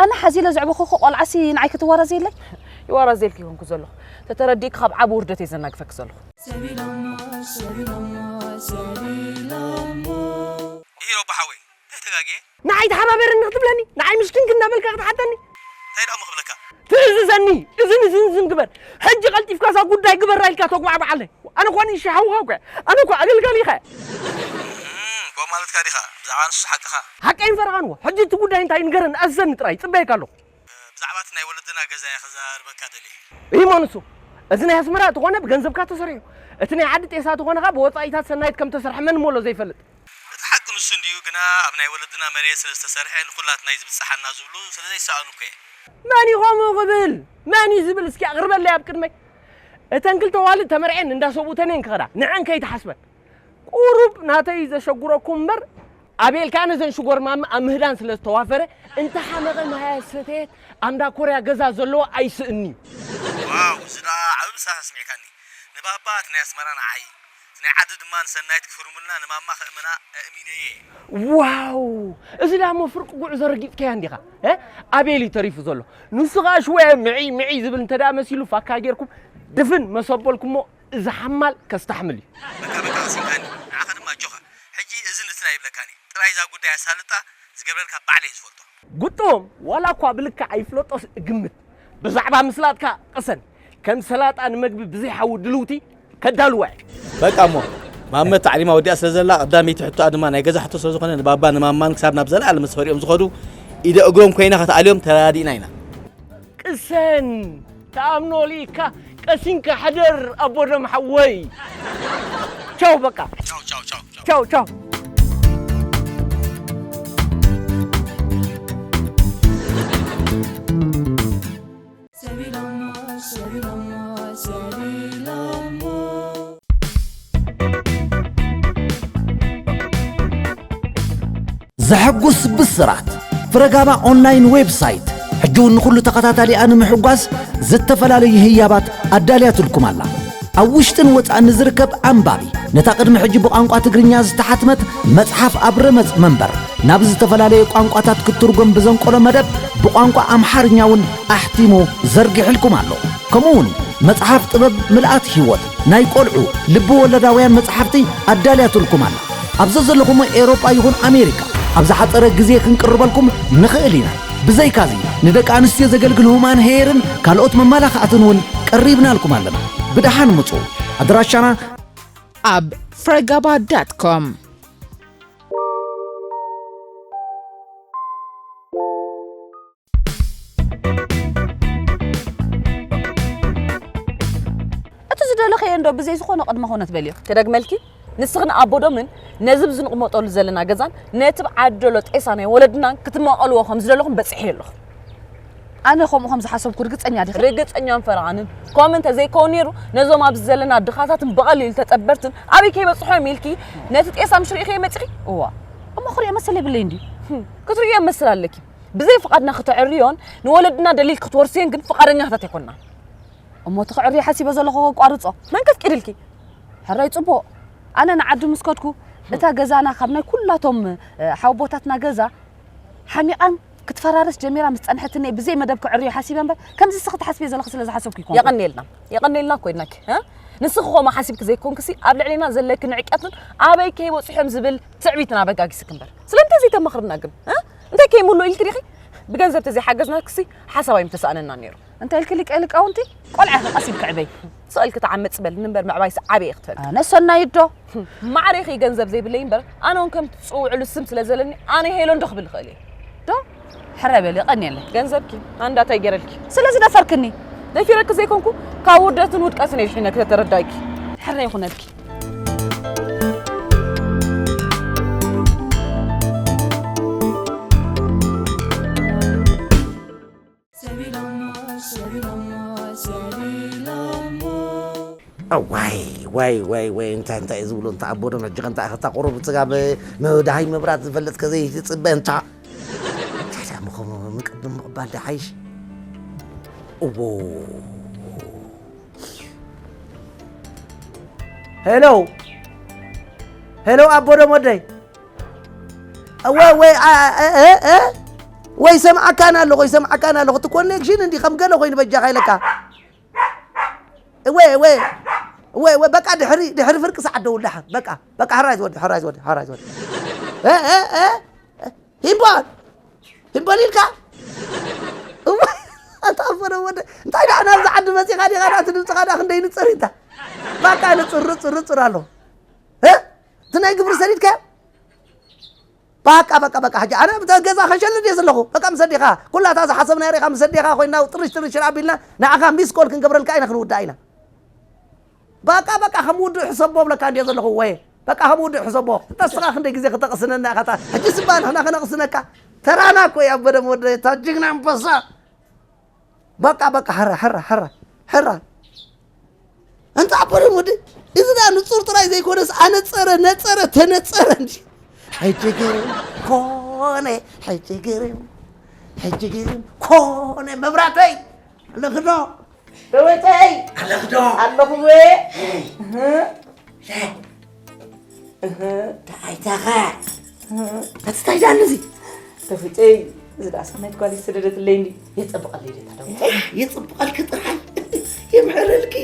ኣነ ሓዚለ ዘዕበኹኺ ቆልዓሲ ንዓይ ክትዋረዝየለይ? ይዋረዝየልኪ ኣይኮንኩ ዘለኹ ተተረዲእኪ ካብ ዓቢ ውርደት እየ ዘናግፈኪ ዘለኹ። ኢሂ ሮቦ ሓወይ እንታይ ተጋግየ? ንዓይ ተሓባበርኒ ክትብለኒ ንዓይ ምሽኪንኪ እንዳበልካ ክትሓተኒ እንታይ ደኣ እሞ ክብለካ ትእዝዘኒ እዝን እዝን ዝን ግበር ሕጂ ቀልጢፍካ እዛ ጉዳይ ግበራ ኢልካ ተጉባዕባዓለይ ኣነ እኳ ንእሽተይ ሓውኻ እኮ ኣነ እኳ ኣገልጋሊኻ እኮ ማለትካ ዲኻ ብዛዕባ ንሱ ሓቅኻ ሓቀይን ፈረቓን እዎ ሕጂ እቲ ጉዳይ እንታይ ንገረኒ ኣዝዘኒ ጥራይ ይጽበየካ ኣለኹ ብዛዕባ እቲ ናይ ወለድና ገዛ እየ ክዛርበካ ደልየ ኢሞ ንሱ እዚ ናይ ኣስመራ ተኾነ ብገንዘብካ ተሰሪሑ እቲ ናይ ዓዲ ጤሳ ተኾነ ኸኣ ብወጻኢታት ሰናይት ከም ተሰርሐ መን እሞ ኣሎ ዘይፈልጥ እቲ ሓቂ ንሱ እንድዩ፣ ግና ኣብ ናይ ወለድና መሬት ስለ ዝተሰርሐ ንኹላትና እዩ ዝብጽሓና ዝብሉ ስለ ዘይሰኣኑ እኮ እየ። መን እዩ ከምኡ ክብል? መን እዩ ዝብል እስኪ ኣቕርበለይ ኣብ ቅድመይ። እተን ክልተ ኣዋልድ ተመርዕየን እንዳ ሰብኡተን እየን ክኸዳ፣ ንዐን ከይትሓስበን። ቁሩብ ናተይ እዩ ዘሸጉረኩም እምበር ኣቤል ከኣ ነዘን ሽጎርማመ ኣብ ምህዳን ስለ ዝተዋፈረ እንተሓመቐ ማይ ኣሰተየት ኣብ እንዳ ኮርያ ገዛ ዘለዎ ኣይስእን'ዩ። ዋው እዚ ደኣ ንሳ ተስሚዕካኒ። ንባባ እቲ ናይ ኣስመራ ንዓይ፣ እቲ ናይ ዓዲ ድማ ንሰናይት ክፍርሙልና ንማማ ከእምና ኣእሚነየ። ዋው! እዚ ዳሞ ፍርቂ ጉዕዞ ረጊጽካያ እንዲኻ፣ እ? ኣቤል እዩ ተሪፉ ዘሎ። ንሱ ኸኣ ሽወየ ምዒ ምዒ ዝብል እንተ ደኣ መሲሉ ፋካ ጌርኩም ድፍን መሰበልኩሞ፣ እዚ ሓማል ከስተሕምል እዩ። በቃ በቃ፣ ኣሲንካኒ። ንዓኻ ድማ ኣጆኻ። ሕጂ እዝን እትን ኣይብለካን እየ። ጥራይ እዛ ጉዳይ ኣሳልጣ፣ ዝገብረልካ ባዕለይ ዝፈልጦ። ግጡም፣ ዋላ እኳ ብልክዕ ኣይፍለጦስ እግምት። ብዛዕባ ምስላጥካ ቅሰን። ከም ሰላጣ ንመግቢ ብዘይ ሓዊ ድልውቲ ከዳልዋ እየ። በቃ እሞ፣ ማመ ታዕሊማ ወዲኣ ስለ ዘላ፣ ቀዳመይቲ ሕቶኣ ድማ ናይ ገዛ ሕቶ ስለ ዝኾነ፣ ንባባ ንማማን ክሳብ ናብ ዘለኣለም መስፈሪኦም ዝኸዱ፣ ኢደ እግሮም ኮይና ከተኣልዮም ተረዳዲእና ኢና። ቅሰን፣ ተኣምኖ ልኢካ፣ ቀሲንካ ሕደር፣ ኣቦ ደም ሓወይ። ቻው በቃ። ቻው፣ ቻው፣ ቻው፣ ቻው። ቻው፣ ቻው። ዘሐጉስ ብስራት! ፍረጋባ ኦንላይን ዌብሳይት ሕጂ እውን ንኹሉ ተኸታታሊኣ ንምሕጓስ ዝተፈላለዩ ህያባት ኣዳልያትልኩም ኣላ። ኣብ ውሽጥን ወጻእን ንዝርከብ ኣንባቢ፣ ነታ ቅድሚ ሕጂ ብቋንቋ ትግርኛ ዝተሓትመት መጽሓፍ ኣብ ረመጽ መንበር ናብ ዝተፈላለየ ቋንቋታት ክትትርጎም ብዘንቆሎ መደብ፣ ብቋንቋ ኣምሓርኛ እውን ኣሕቲሙ ዘርጊሕልኩም ኣሎ። ከምኡ እውን መጽሓፍ ጥበብ ምልኣት ህይወት ናይ ቆልዑ ልቢ ወለዳውያን መጽሓፍቲ ኣዳልያትልኩም ኣላ። ኣብ ዘዘለኹሞ ኤውሮጳ ይኹን ኣሜሪካ ኣብ ዝሓጸረ ግዜ ክንቅርበልኩም ንኽእል ኢና። ብዘይካዚ ንደቂ ኣንስትዮ ዘገልግል ሁማን ሄርን ካልኦት መማላኽዕትን እውን ቀሪብናልኩም ኣለና። ብደሓን ምጹ። ኣድራሻና ኣብ ፍረጋባ ዳት ኮም። እቲ ዝደለኽዮ እንዶ ብዘይ ዝኾነ ቅድመ ኩነት በልዮ። ክደግመልኪ፣ ንስኽን ኣቦዶምን ነዚ ብዝንቕመጠሉ ዘለና ገዛን ነቲ ብዓዲ ዘሎ ጤሳ ናይ ወለድናን ክትማቐልዎ ከም ዝደለኹም በጺሐዮ ኣለኹ። ኣነ ከምኡ ከም ዝሓሰብኩ ርግጸኛ ዲኺ? ርግጸኛን ፈረቓንን። ከምኡ እንተ ዘይከውን ነይሩ፣ ነዞም ኣብዚ ዘለና ድኻታትን ብቐሊሉ ተጸበርትን ኣበይ ከይበጽሑ እዮም ኢልኪ ነቲ ጤሳ ምሽ ርኢኽዮ መጺኺ? እዋ፣ እሞ ክሪኦ መሰል የብለይን ድዩ? ህም፣ ክትርእዮ መሰል ኣለኪ። ብዘይ ፍቓድና ክተዕርዮን ንወለድና ደሊል ክትወርሶን ግን ፍቓደኛታት ኣይኮንናን። እሞ እቲ ክዕርዮ ሓሲበ ዘለኹ ከቋርጾ። መን ከፍቂድልኪ? ሕራይ ጽቡቕ። ኣነ ንዓዲ ምስ ከድኩ፣ እታ ገዛና ካብ ናይ ኩላቶም፣ እ፣ ሓወቦታትና ገዛ ሓሚቓን ክትፈራርስ ጀሚራ ምስ ጸንሐትኒ ብዘይ መደብ ክዕርዮ ሓሲበ እምበር፣ ከምዚ ንስኺ ትሓስብዮ ዘለኺ ስለ ዝሓሰብኩ ኣይኮንኩን። የቐንየልና። የቐንየልና እኮ ኢልናኪ፣ እ? ንስኺ ከምኡ ሓሲብኪ ዘይኮንክሲ፣ ኣብ ልዕሌና ዘለኪ ንዕቀትን ኣበይ ከይበጽሑ እዮም ዝብል ትዕቢትን ኣበጋጊስኪ እምበር። ስለምንታይ ዘይተማኽርና ግን? እ? እንታይ ከይምልኡ ኢልኪ ዲኺ? ብገንዘብ ተዘይሓገዝናክሲ ሓሳብ ኣይምተሳእነናን ነይሩ። እንታይ ኢልኪ ሊቀ ሊቃውንቲ? ቆልዓ ኢኺ ቀስ ኢልኪ ዕበይ። ስቕ ኢልኪ ተዓመጽ በልኒ እምበር ምዕባይሲ ዓቢ እየ ክትፈልጢ። ኣነ ሰናይት ዶ? ማዕረ ኢኺ ገንዘብ ዘይብለይ እምበር ኣነ እውን ከምቲ ትጽውዕሉ ስም ስለ ዘለኒ ኣነ ሄለን ዶ ክብል እኽእል እየ። ዶ? ሕራይ በሊ የቐንየለይ። ገንዘብኪ ኣንዳ እንታይ ገይረልኪ? ስለ ዝደፈርክኒ። ደፊረኪ ዘይኮንኩ ካብ ውርደትን ውድቀትን እየ ድሒነኪ ተተረዳእኪ። ሕራይ ይኹነልኪ። ዋይ ዋይ ዋይ ዋይ እንታይ እንታይ ዝብሉ እንተ ኣቦዶም ሕጂ ከንታ ኢኸታ ቁሩብ ስጋ መዳሃይ መብራት ዝፈልጥ ከዘይ ትጽበ እንታ እንታይ ደኣ ምኸም ምቅድም ምቕባል ደሓይሽ እዎ ሄሎ ሄሎ ኣቦዶም ወደይ ወይ ወይ ወይ ሰምዓካን ኣለኹ ይሰምዓካን ኣለኹ እቲ ኮኔክሽን እንዲ ከም ገለ ኮይኑ በጃኻ ኢለካ ወይ ወይ ወይ ወይ በቃ ድሕሪ ድሕሪ ፍርቂ ሰዓት ደውል ደሓን በቃ በቃ ሕራይ ዝወዲ ሕራይ ዝወዲ ሕራይ ዝወዲ ሂምቦል ሂምቦል ኢልካ ኣታ ኣቦዶም ወደ እንታይ ደኣ ናብዚ ዓዲ መፂኻ ዲኻ ደኣ እቲ ድምፅኻ ደኣ ክንደይ ንፅር ኢንታ በቃ ንፅር ንፅር ንፅር ኣሎ እቲ ናይ ግብሪ ሰዲድካዮ በቃ በቃ በቃ ሕጂ ኣነ ብታ ገዛ ከሸልድ እየ ዘለኹ በቃ ምስ ኣዴኻ ኩላታ ዝሓሰብናዮ ርኢኻ ምስ ኣዴኻ ኮይና ጥርሽ ጥርሽ ኣቢልና ንዓኻ ሚስ ኮል ክንገብረልካ ኢና ክንውዳእ ኢና በቃ በቃ ከም ውዱእ ሕሰቦ ብለካ እንድየ ዘለኹ ወየ በቃ ከም ውዱእ ሕሰቦ እንተ እስኻ ክንደይ ግዜ ክተቕስነና ኢኻ ሕጂ ስባ ንሕና ክነቕስነካ ተራና እኮ እዩ ኣበደም ወደ እታ ጅግና ኣንበሳ በቃ በቃ ሕራ ሕራ ሕራ ሕራ እንታ ኣቦ ደም ወዲ እዚ ዳ ንጹር ጥራይ ዘይኮነስ ኣነጸረ ነጸረ ተነጸረ እንጂ ሕጂ ግን ኮነ ሕጂ ግን ሕጂ ግን ኮነ መብራተይ ልኽዶ ደወጨይ ኣለኽዶ ኣለኹ። እህ። እህ። ደኣይታኸ ኣትስታይ ዳሉ እዚ ደወጨይ። እዚ ደኣ ሰናይት ጓል ይሰደደትለይ እንዲ የጸብቐለይ ደታ ደወጨይ። የጽብቐልኪ ጥራይ የምሕረልኪ።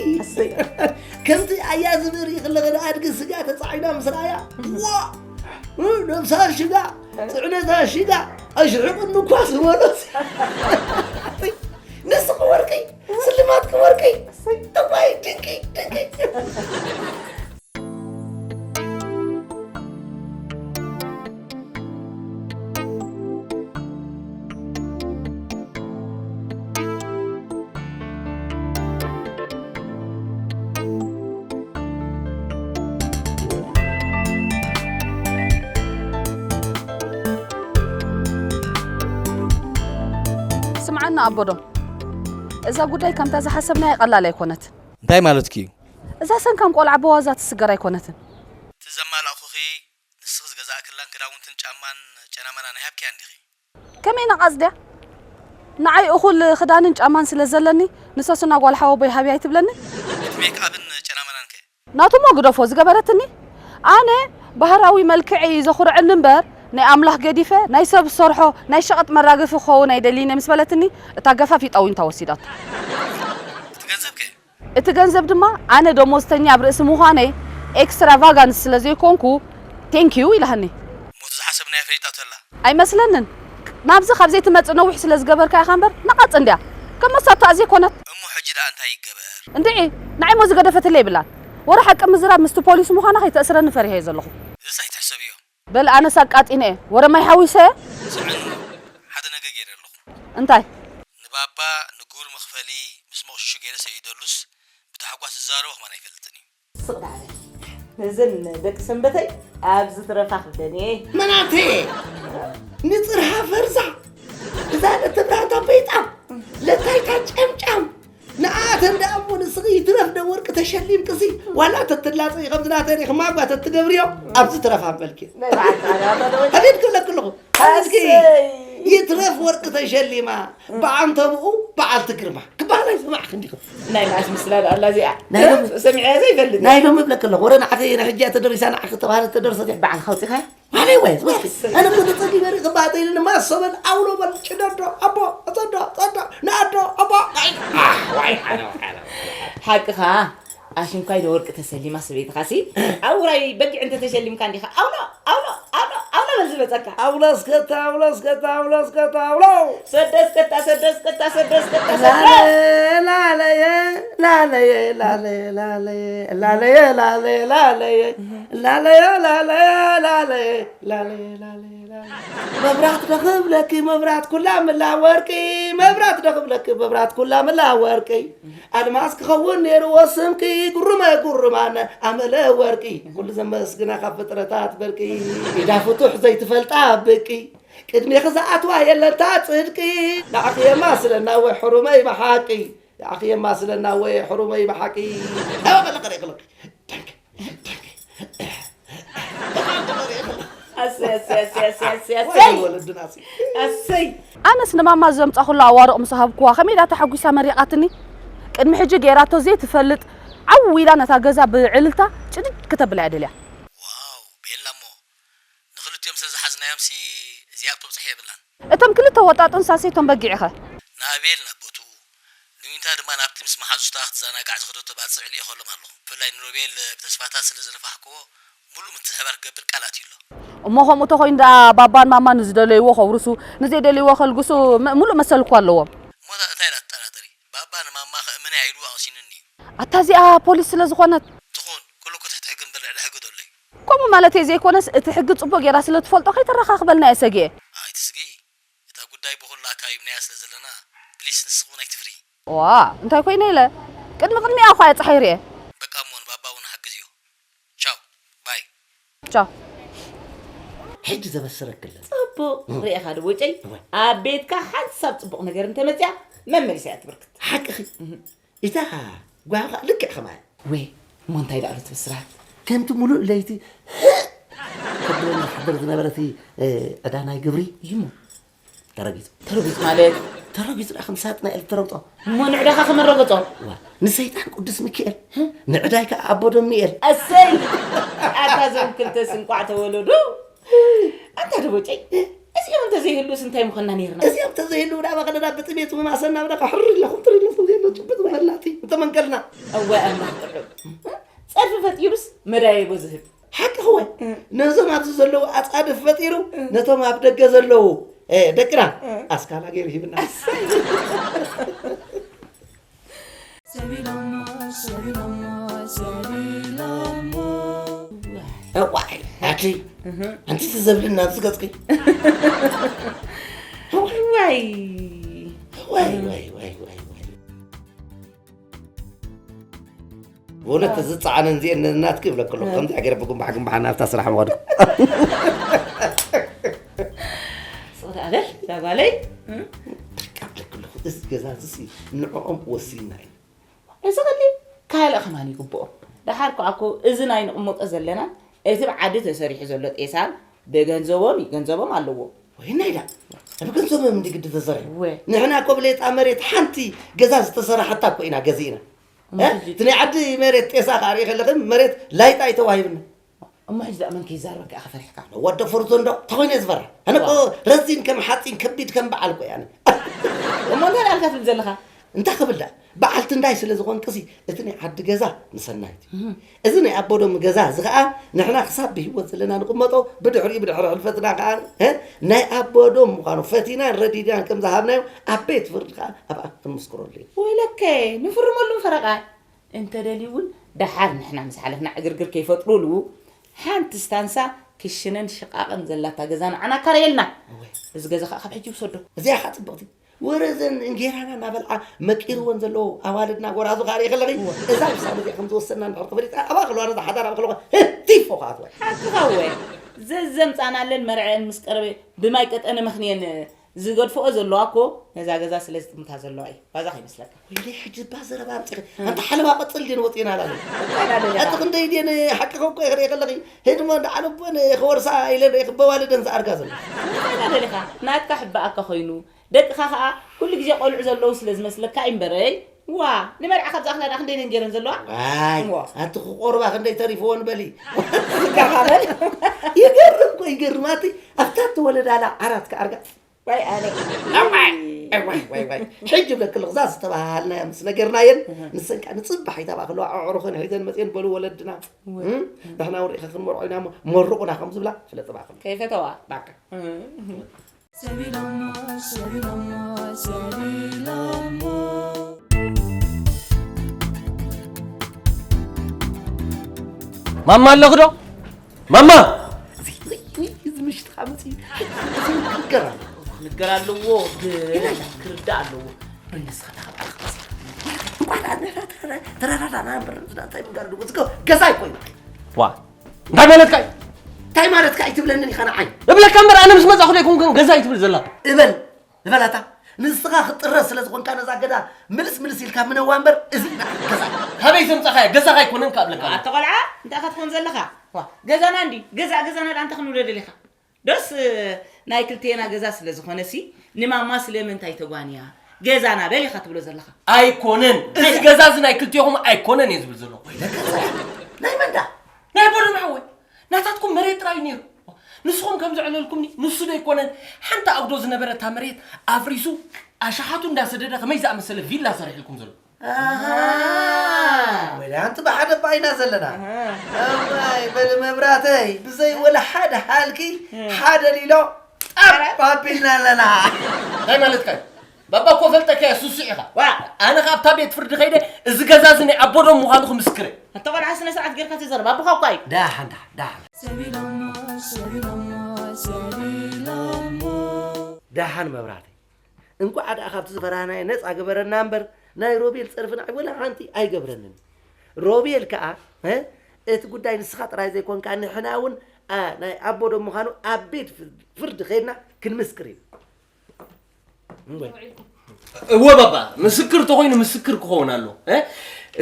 ከምቲ ኣያ ዝብር ይኽለኸ ኣድጊ ስጋ ተጻዒና ምስ ረኣያ ዋ ነብሳ ሽጋ ጽዕነታ ሽጋ ኣሽሕቕኒ እኳ ዝበሎስ ንስኺ ወርቂ ስልማትኪ ወርቂ እዋይ ድንቂ ድንቂ። ስምዓና ኣቦዶ፣ እዛ ጉዳይ ከምታ ዝሓሰብናያ ቀላል ኣይኮነትን። እንታይ ማለትኪ እዩ? እዛ ሰንካም ቆልዓ ብዋዛ ትስገር ኣይኮነትን። እቲ ዘማላእኹኺ ንስኺ ዝገዛእክላን ክዳውንትን ጫማን ጨናመናን ኣይሃብክያን ዲኺ? ከመይ ነቓጽ ድያ? ንዓይ እኹል ክዳንን ጫማን ስለ ዘለኒ ንሰሱና ጓል ሓወቦይ ሃብያ ኣይትብለኒ? እቲ ሜክኣብን ጨናመናን ከ? ናቱሞ ግደፎ ዝገበረትኒ። ኣነ ባህራዊ መልክዐይ ዘኹርዐኒ እምበር ናይ ኣምላኽ ገዲፈ ናይ ሰብ ዝሰርሖ ናይ ሸቐጥ መራገፊ ክኸውን ኣይደልይን እየ ምስ በለትኒ እታ ገፋፊጣ ዊንታ ወሲዳቶ። እቲ ገንዘብ ከ? እቲ ገንዘብ ድማ ኣነ ደሞዝተኛ ኣብ ርእሲ ምዃነይ ኤክስትራቫጋንስ ስለ ዘይኮንኩ ቴንኪዩ ኢላሃኒ። ሞት ዝሓሰብናዮ ፈሊጣቶ ኣላ። ኣይመስለንን። ናብዚ ካብ ዘይትመጽእ ነዊሕ ስለ ዝገበርካ ኢኻ እምበር ነቓጽ እንድያ። ከም መሳቶ ኣዝየ ኮነት። እሞ ሕጂ ደኣ እንታይ ይገበር? እንድዒ ንዓይ ሞ ዝገደፈትለይ የብላን። ወረ ሓቂ ምዝራብ ምስቲ ፖሊስ ምዃና ከይተእስረኒ ፈሪሐ እየ ዘለኹ። እዚስ ኣይትሕሰብዮ። በል ኣነስ ኣቃጢነ እየ። ወረ ማይ ሓዊሰ እየ። ስምዕኒ እሞ ሓደ ነገር ገይረ ኣለኹ። እንታይ? ንባባ ንግብሪ መኽፈሊ ምስ መቑሽሹ ገይረ ሰይደሉስ ብታሕጓስ ዝዛረቦ ከማን ኣይፈልጥን እዩ። ስቕ በል። ነዘን ደቂ ሰንበተይ ኣብዚ ትረፋ ክብለን እየ። መናተ ንጽርሃ ፈርዛ እዛ ለተብራህታ በይጣም ለታይታ ጨምጫም ንኣተን ደኣ እሞ ንስኺ ይትረፍ ደ ወርቂ ተሸሊምክሲ ዋላ ተትላጸ ከምዚ ናተን ኢኽማ እኳ ተትገብርዮ ኣብዚ ትረፋ በልኪ። ናይ በዓል ጣርያ ኣታ ደወል። ኣቤት ክብለኪ ኣለኹ። ኣቤትኪ። ኣሰይ። ይትረፍ ወርቂ ተሸሊማ ብዓንተብኡ በዓልቲ ግርማ ክበሃል ኣይሰማዕክን ዲኹም? ናይ መዓስ ምስላ ደኣ ኣላ እዚኣ? ናይ ሎሚ ሰሚዐያ ዘይፈልጥ። ናይ ሎሚ እብለኪ ኣለኹ። ወረ ንዓተይ ናይ ሕጂ እያ ተደሪሳ ንዓኺ ተባህለት ተደርሰት እያ። ባዕልኻ ኣውጺኻያ? ባዕለይ ዋይ ዝወስድ። ኣነ እኮ ተጸጊበ ሪእ ክበሃተይ ኢለ ድማ ሰበል ኣውሎ በል ጭደዶ ኣቦ ጸዶ ጸዶ ንኣዶ ኣቦ ናይ ኣህ ዋይ ሓነ ሓነ። ሓቅኻ። ኣሽንኳይ ዶ ወርቂ ተሰሊማ ሰበይትኻሲ ኣብ ውራይ በጊዕ እንተተሸሊምካ እንዲኻ ኣውሎ ኣውሎ ኣውሎ ኣውሎ በል ዝበጸካ። ኣውሎ እስከታ ኣውሎ እስከታ ኣውሎ እስከታ ኣውሎ። ሰደስከታ ሰደስከታ ሰደስከታ ሰደ። ላለየ ላለየ ላለየ ላለየ ላለየ ላለየ ላለየ ላለየ ላለየ ላለየ ላለየ ላለየ ላለየ ላለየ። መብራት ዶ ክብለኪ መብራት ኩላ ምላ ወርቂ። መብራት ዶ ክብለኪ መብራት ኩላ ምላ ወርቂ። ኣልማዝ ክኸውን ነይርዎ ስምኪ። ጉርመ ጉርማነ ኣመለ ወርቂ። ኩሉ ዘመስግና ካብ ፍጥረታት በርቂ። ኢዳ ፍቱሕ ዘይትፈልጣ ብቂ። ቅድሜኺ ዝኣትዋ የለንታ ጽድቂ። ንዓኺ የማስለና ወይ ሕሩመይ ብሓቂ። ንዓኺ የማስለና ወይ ሕሩመይ ብሓቂ። ኣበ ከለኸ ርእኽለኺ። ኣሰይ፣ ኣሰይ፣ ኣሰይ፣ ኣሰይ፣ ኣሰይ፣ ኣሰይ፣ ኣሰይ። ወለድና ኣሲ። ኣሰይ። ኣነስ ንማማ ዘምጻኹላ ኣዋርቕ ምስ ሃብኩዋ ከመይ ኢላ ተሓጒሳ መሪቓትኒ። ቅድሚ ሕጂ ገይራቶ ዘይትፈልጥ ዓው ኢላ ነታ ገዛ ብዕልልታ ጭድድ ክተብላ እያ ደልያ። ዋው ቤላ እሞ ንኽልቲኦም ስለ ዝሓዝናዮምሲ እዚኣ ክትበጽሖ የብላን። እቶም ክልተ ወጣጡን ሳሴቶም በጊዕኸ? ንኣቤል ናብ ቦትኡ ንዊንታ ድማ ናብቲ ምስ መሓዙታ ክትዘናጋዕ ዝኸደቶ ባጽዕ ልኢኸሎም ኣለኹ። ብፍላይ ንሮቤል ብተስፋታት ስለ ዝነፋሕክዎ፣ ምሉእ ምትሕብባር ክገብር ቃል ኣትዩ ኣሎ። እሞ ከምኡ ተኾይኑ ደኣ ባባን ማማን ንዝደለይዎ ከውርሱ፣ ንዘይደልይዎ ከልግሱ ም-፣ ምሉእ መሰል እኮ ኣለዎም። እሞ እታ እንታይ ደኣ ትጠራጠሪ? ባባ ንማማ ከእምና ኢሉ ኣቕሲኑኒ እዩ። ኣታ እዚኣ ፖሊስ ስለ ዝኾነት። ትኹን፣ ኩሉ እኮ ትሕቲ ሕጊ እምበር ልዕሊ ሕጊ ዶ ኣሎ እዩ? ከምኡ ማለተይ ዘይኮነስ፣ እቲ ሕጊ ጽቡቕ ጌራ ስለ ትፈልጦ ከይተረኻኽበልና እየ ሰጊኤ። ኣይትስግኢ። እታ ጉዳይ ብኹሉ ኣካቢብናያ ስለ ዘለና፣ ፕሊስ ንስኺ እውን ኣይትፍርሂ። ዋ፣ እንታይ ኮይነ ኢለ? ቅድሚ ቅድሚኣ እኳ እየ ጸሓይ ርእየ። በቃ እሞ ንባባ እውን ሓግዝዮ። ቻው፣ ባይ። ቻው። ሕጂ ዘበስረክለ። ጽቡቕ፣ ሪኢኻ ዶ ቦጨይ? እወ። ኣብ ቤትካ ሓንሳብ ጽቡቕ ነገር እንተመጽያ፣ መመሊሳ እያ ትብርክት። ሓቅኺ። እህ። እታ ጓኻ ልክዕ ከማይ። ወይ፣ እሞ እንታይ ደኣ ኣሎ እቲ ብስራት? ከምቲ ሙሉእ ለይቲ ከብለኒ ዝሓድር ዝነበረ እቲ፣ እ፣ ዕዳ ናይ ግብሪ እዩ እሞ ተረጊጹ። ተረጊጹ ማለት? ተረጊጹ ደኣ ከም ሳጥናኤል ትረግጾ። እሞ ንዕዳኻ ከመረገጾ? ዋ፣ ንሰይጣን ቅዱስ ሚካኤል፣ ንዕዳይ ከኣ ኣቦ ደሚኤል። ኣሰይ ኣታ ዞም ክልተስ እንቋዕ ተወለዱ። ኣንታ ደቦጨይ፣ እዚኦም እንተዘይህሉስ እንታይ ምኾንና ነይርና? እዚኦም እንተዘይህልው ደኣ ባኸለና ብጥሜት ምማሰና ብደኻ ሕር ኢለኹም ትሪ ኢለኹም ዘይሎ ጭብጥ ምበላዕቲ እንተመንቀልና። እዋይ ኣምላኽ ጥዑም ጸድፊ ፈጢሩስ መዳየቦ ዝህብ። ሓቅኺ እወ። ነዞም ኣብዚ ዘለዉ ኣጻድፍ ፈጢሩ ነቶም ኣብ ደገ ዘለዉ ደቅና ኣስካላ ገይሩ ሂብና። ሰቢሎሞ ሰቢሎሞ ሰቢሎሞ እዋይ ኣቲ ኣንቲ ዘብልን ናብዚ ገጽኪ ዋይ ዋይ ዋይ ዋይ ዋይ ብእውነት ተዝፀዓነን እዚአን ነናትኪ ይብለኪ ኣለኹ። ከምዚኣ ገይረ ብጉንባሕ ጉንባሕ ናብታ ስራሕ ምኸድኩ። ስቕ ደኣ በል እዛ ጓለይ። ካብ ለክለኹ እዚ ገዛ እዚ ንዕኦም ወሲንና እዩ። እዚ ኸዲ ካልእ ከማን ይግብኦ። ደሓር ከኣ እኮ እዚ ናይ ንቕመጦ ዘለና እቲ ብዓዲ ተሰሪሑ ዘሎ ጤሳን ብገንዘቦም እዩ፣ ገንዘቦም ኣለዎ። ወይና ኢላ ኣብ ገንዘቦም እንዲ ግዲ ተሰሪሑ። ወ- ንሕና እኮ ብሌጣ መሬት ሓንቲ ገዛ ዝተሰራሓታ እኮ ኢና ገዚእና። እሞ እ? ሕጂ እቲ ናይ ዓዲ መሬት ጤሳ ከዓ ርኢ ከለኽን መሬት ላይጣ እዩ ተዋሂብና። እሞ ሕጂ ደኣ መን ከይዛረበካ ኢኻ ፈሪሕካ? ወደ ፍርቱ እንዶ ተኾይነ ዝፈርሕ ኣነ እኮ ረዚን ከም ሓፂን ከቢድ ከም በዓል እኮ እየ ኣነ። እሞ እንታይ ደኣ ኢልካ ትብል ዘለኻ? እንታይ ክብል ደኣ በዓልቲ እንዳይ ስለ ዝኾንክሲ እቲ ናይ ዓዲ ገዛ ንሰናይት እዩ። እዚ ናይ ኣቦዶም ገዛ እዚ ከዓ ንሕና ክሳብ ብህይወት ዘለና ንቕመጦ ብድሕሪኡ ብድሕሪ ሕልፈትና ከዓ እ ናይ ኣቦዶም ምዃኑ ፈቲናን ረዲድናን ከም ዝሃብናዮ ኣብ ቤት ፍርዲ ከዓ ኣብኣ ክንምስክረሉ ኢና። ወይለከ ንፍርመሉ ፈረቓ እንተደልዩ እውን ደሓር ንሕና ምስ ሓለፍና ዕግርግር ከይፈጥሩሉ ሓንቲ ስታንሳ ክሽነን ሽቓቕን ዘላታ ገዛ ንዓና ኣካረየልና። እዚ ገዛ ከዓ ካብ ሕጂ ይውሰዶ። እዚኣ ከዓ ፅብቕቲ ወረ ዘን እንጌራና እናበልዓ መቂርወን ዘለዉ ኣዋልድና ጎራዙ ከዓ ርኢ ከለኺ እዛ ውሳነ እዚኣ ከም ዝወሰና እንድሕር ተፈሊጣ ኣብኣ ከለዋ ነዛ ሓዳር ኣብ ከለዋ ህቲፎ ከዓ ትወል ሓቅኻ ወ ዘዘምፃናለን መርዐን ምስ ቀረበ ብማይ ቀጠነ መኽንየን ዝገድፍኦ ዘለዋ እኮ ነዛ ገዛ ስለ ዝጥምታ ዘለዋ እዩ። ባዛ ከይመስለካ። ወይለይ ሕጂ እባ ዘረባ ኣምፂኺ ኣንታ ሓለዋ ቅፅል ድየን ወፂኤን ኣላለ ኣቲ ክንደይ ድየን ሓቅኺ እኮ ክርኢ ከለኺ ህድሞ እንዳዓለቦን ክወርሳ ኢለን ርኤ ክበዋልደን ዝኣርጋ ዘሎ እንታይ ደሊኻ ናትካ ሕበኣካ ኮይኑ ደቅኻ ኸዓ ኩሉ ግዜ ቆልዑ ዘለዉ ስለ ዝመስለካ እዩ እምበረይ ዋ ንመርዓ ካብ ዝኣኽላ ደኣ ክንደይ ደን ገይረን ዘለዋ ዋይ ኣቲ ክቆርባ ክንደይ ተሪፍወን በሊ ዝጋኻበል ይገርም እኮ ይገርም ኣቲ ኣብታ እተወለዳላ ዓራት ክኣርጋ ዋይ ኣነ ዋይ ዋይ ዋይ ዋይ ሕጂ ብለክልኽ እዛ ዝተባሃልናያ ምስ ነገርናየን ንሰን ከዓ ንፅባሕ ይታብኣ ከለዋ ኣዕሩኸን ሒዘን መፅየን በሉ ወለድና ንሕና እውን ርኢኻ ክንመርዖ ኢና እሞ መርቑና ከም ዝብላ ፍለጥባ ከሎ ከይፈተዋ ባካ ሰቢሎሞ ሰቢሎሞ ሰቢሎሞ ማማ ኣለኹ ዶ ማማ እዚ ምሽትኻ መፅዩ ክገር ኣለዎ ክንገር ኣለዎ ግን ክርዳእ ኣለዎ በይንስኻ ተኸባልካ እንኳን ንሕና ተረዳዳና እምበር እንታይ ምጋር ኣለዎ ዝገ- ገዛ ኣይኮይኑ ዋ እንታይ ማለትካ እዩ እንታይ ማለትካ ኣይትብለንን ኢኻ ንዓይ እብለካ እምበር ኣነ ምስ መፃኹ ዘይኮንኩ ገዛ እዩ ትብል ዘላ እበል እበላታ ንስኻ ክጥረ ስለ ዝኾንካ ነዛ ገዛ ምልስ ምልስ ኢልካ ምነዋ እምበር እዚ ንዓይ ገዛ እዩ። ካበይ ዘምፃኻያ ገዛኻ ኣይኮነን ክኣብለካ ኣለኹ። ኣታ ቆልዓ እንታይ ኢኻ ትኾን ዘለኻ? ዋ ገዛና እንዲ ገዛ ገዛና ደኣ እንታይ ክንብሎ ደሊኻ? ዶስ ናይ ክልቴና ገዛ ስለ ዝኾነሲ ንማማ ስለምንታይ ተጓንያ ገዛና በል ኢኻ ትብሎ ዘለኻ? ኣይኮነን እዚ ገዛ እዚ ናይ ክልቴኹም ኣይኮነን እየ ዝብል ዘለኹ። ናይ መን ደኣ? ናይ ኣቦ ደም ሓወይ ናታትኩም መሬት ጥራይ እዩ ነይሩ። ንስኹም ከም ዘዕለልኩምኒ ንሱ ዶ ኣይኮነን ሓንቲ ኣጉዶ ዝነበረ እታ መሬት ኣፍሪሱ ኣሽሓቱ እንዳሰደደ ከመይ ዝኣመሰለ ቪላ ሰሪሕልኩም ዘሎ? ኣሃ ወላ ኣንቲ ብሓደ እባ ኢና ዘለና። እዋይ በሊ መብራተይ ብዘይ ወላ ሓደ ሃልኪ ሓደ ሊሎ ጠብ ኣቢልና ኣለና። እንታይ ማለትካ እዩ? ባባ እኮ ፈልጠካ እየ ሱሱዕ ኢኻ። ዋ ኣነ ካብታ ቤት ፍርዲ ከይደ እዚ ገዛ እዚ ናይ ኣቦ ዶ ምዃኑ ክምስክር እየ። ኣታ ቆልዓ ስነ ስርዓት ጌርካ ተዘረብ ኣቦኻ እኳ እዩ። ደሓን ደሓን ደሓን ደሓን መብራህተይ እንኳዕ ደኣ ካብቲ ዝፈራህናዮ ነፃ ግበረና እምበር ናይ ሮቤል ፀርፊ ንዓይ ወላ ሓንቲ ኣይገብረንን። ሮቤል ከዓ እቲ ጉዳይ ንስኻ ጥራይ ዘይኮንካ ንሕና እውን ናይ ኣቦ ዶ ምዃኑ ኣብ ቤት ፍርዲ ከይድና ክንምስክር ኢና። እወ ባባ ምስክር ተኾይኑ ምስክር ክኸውን ኣሎ።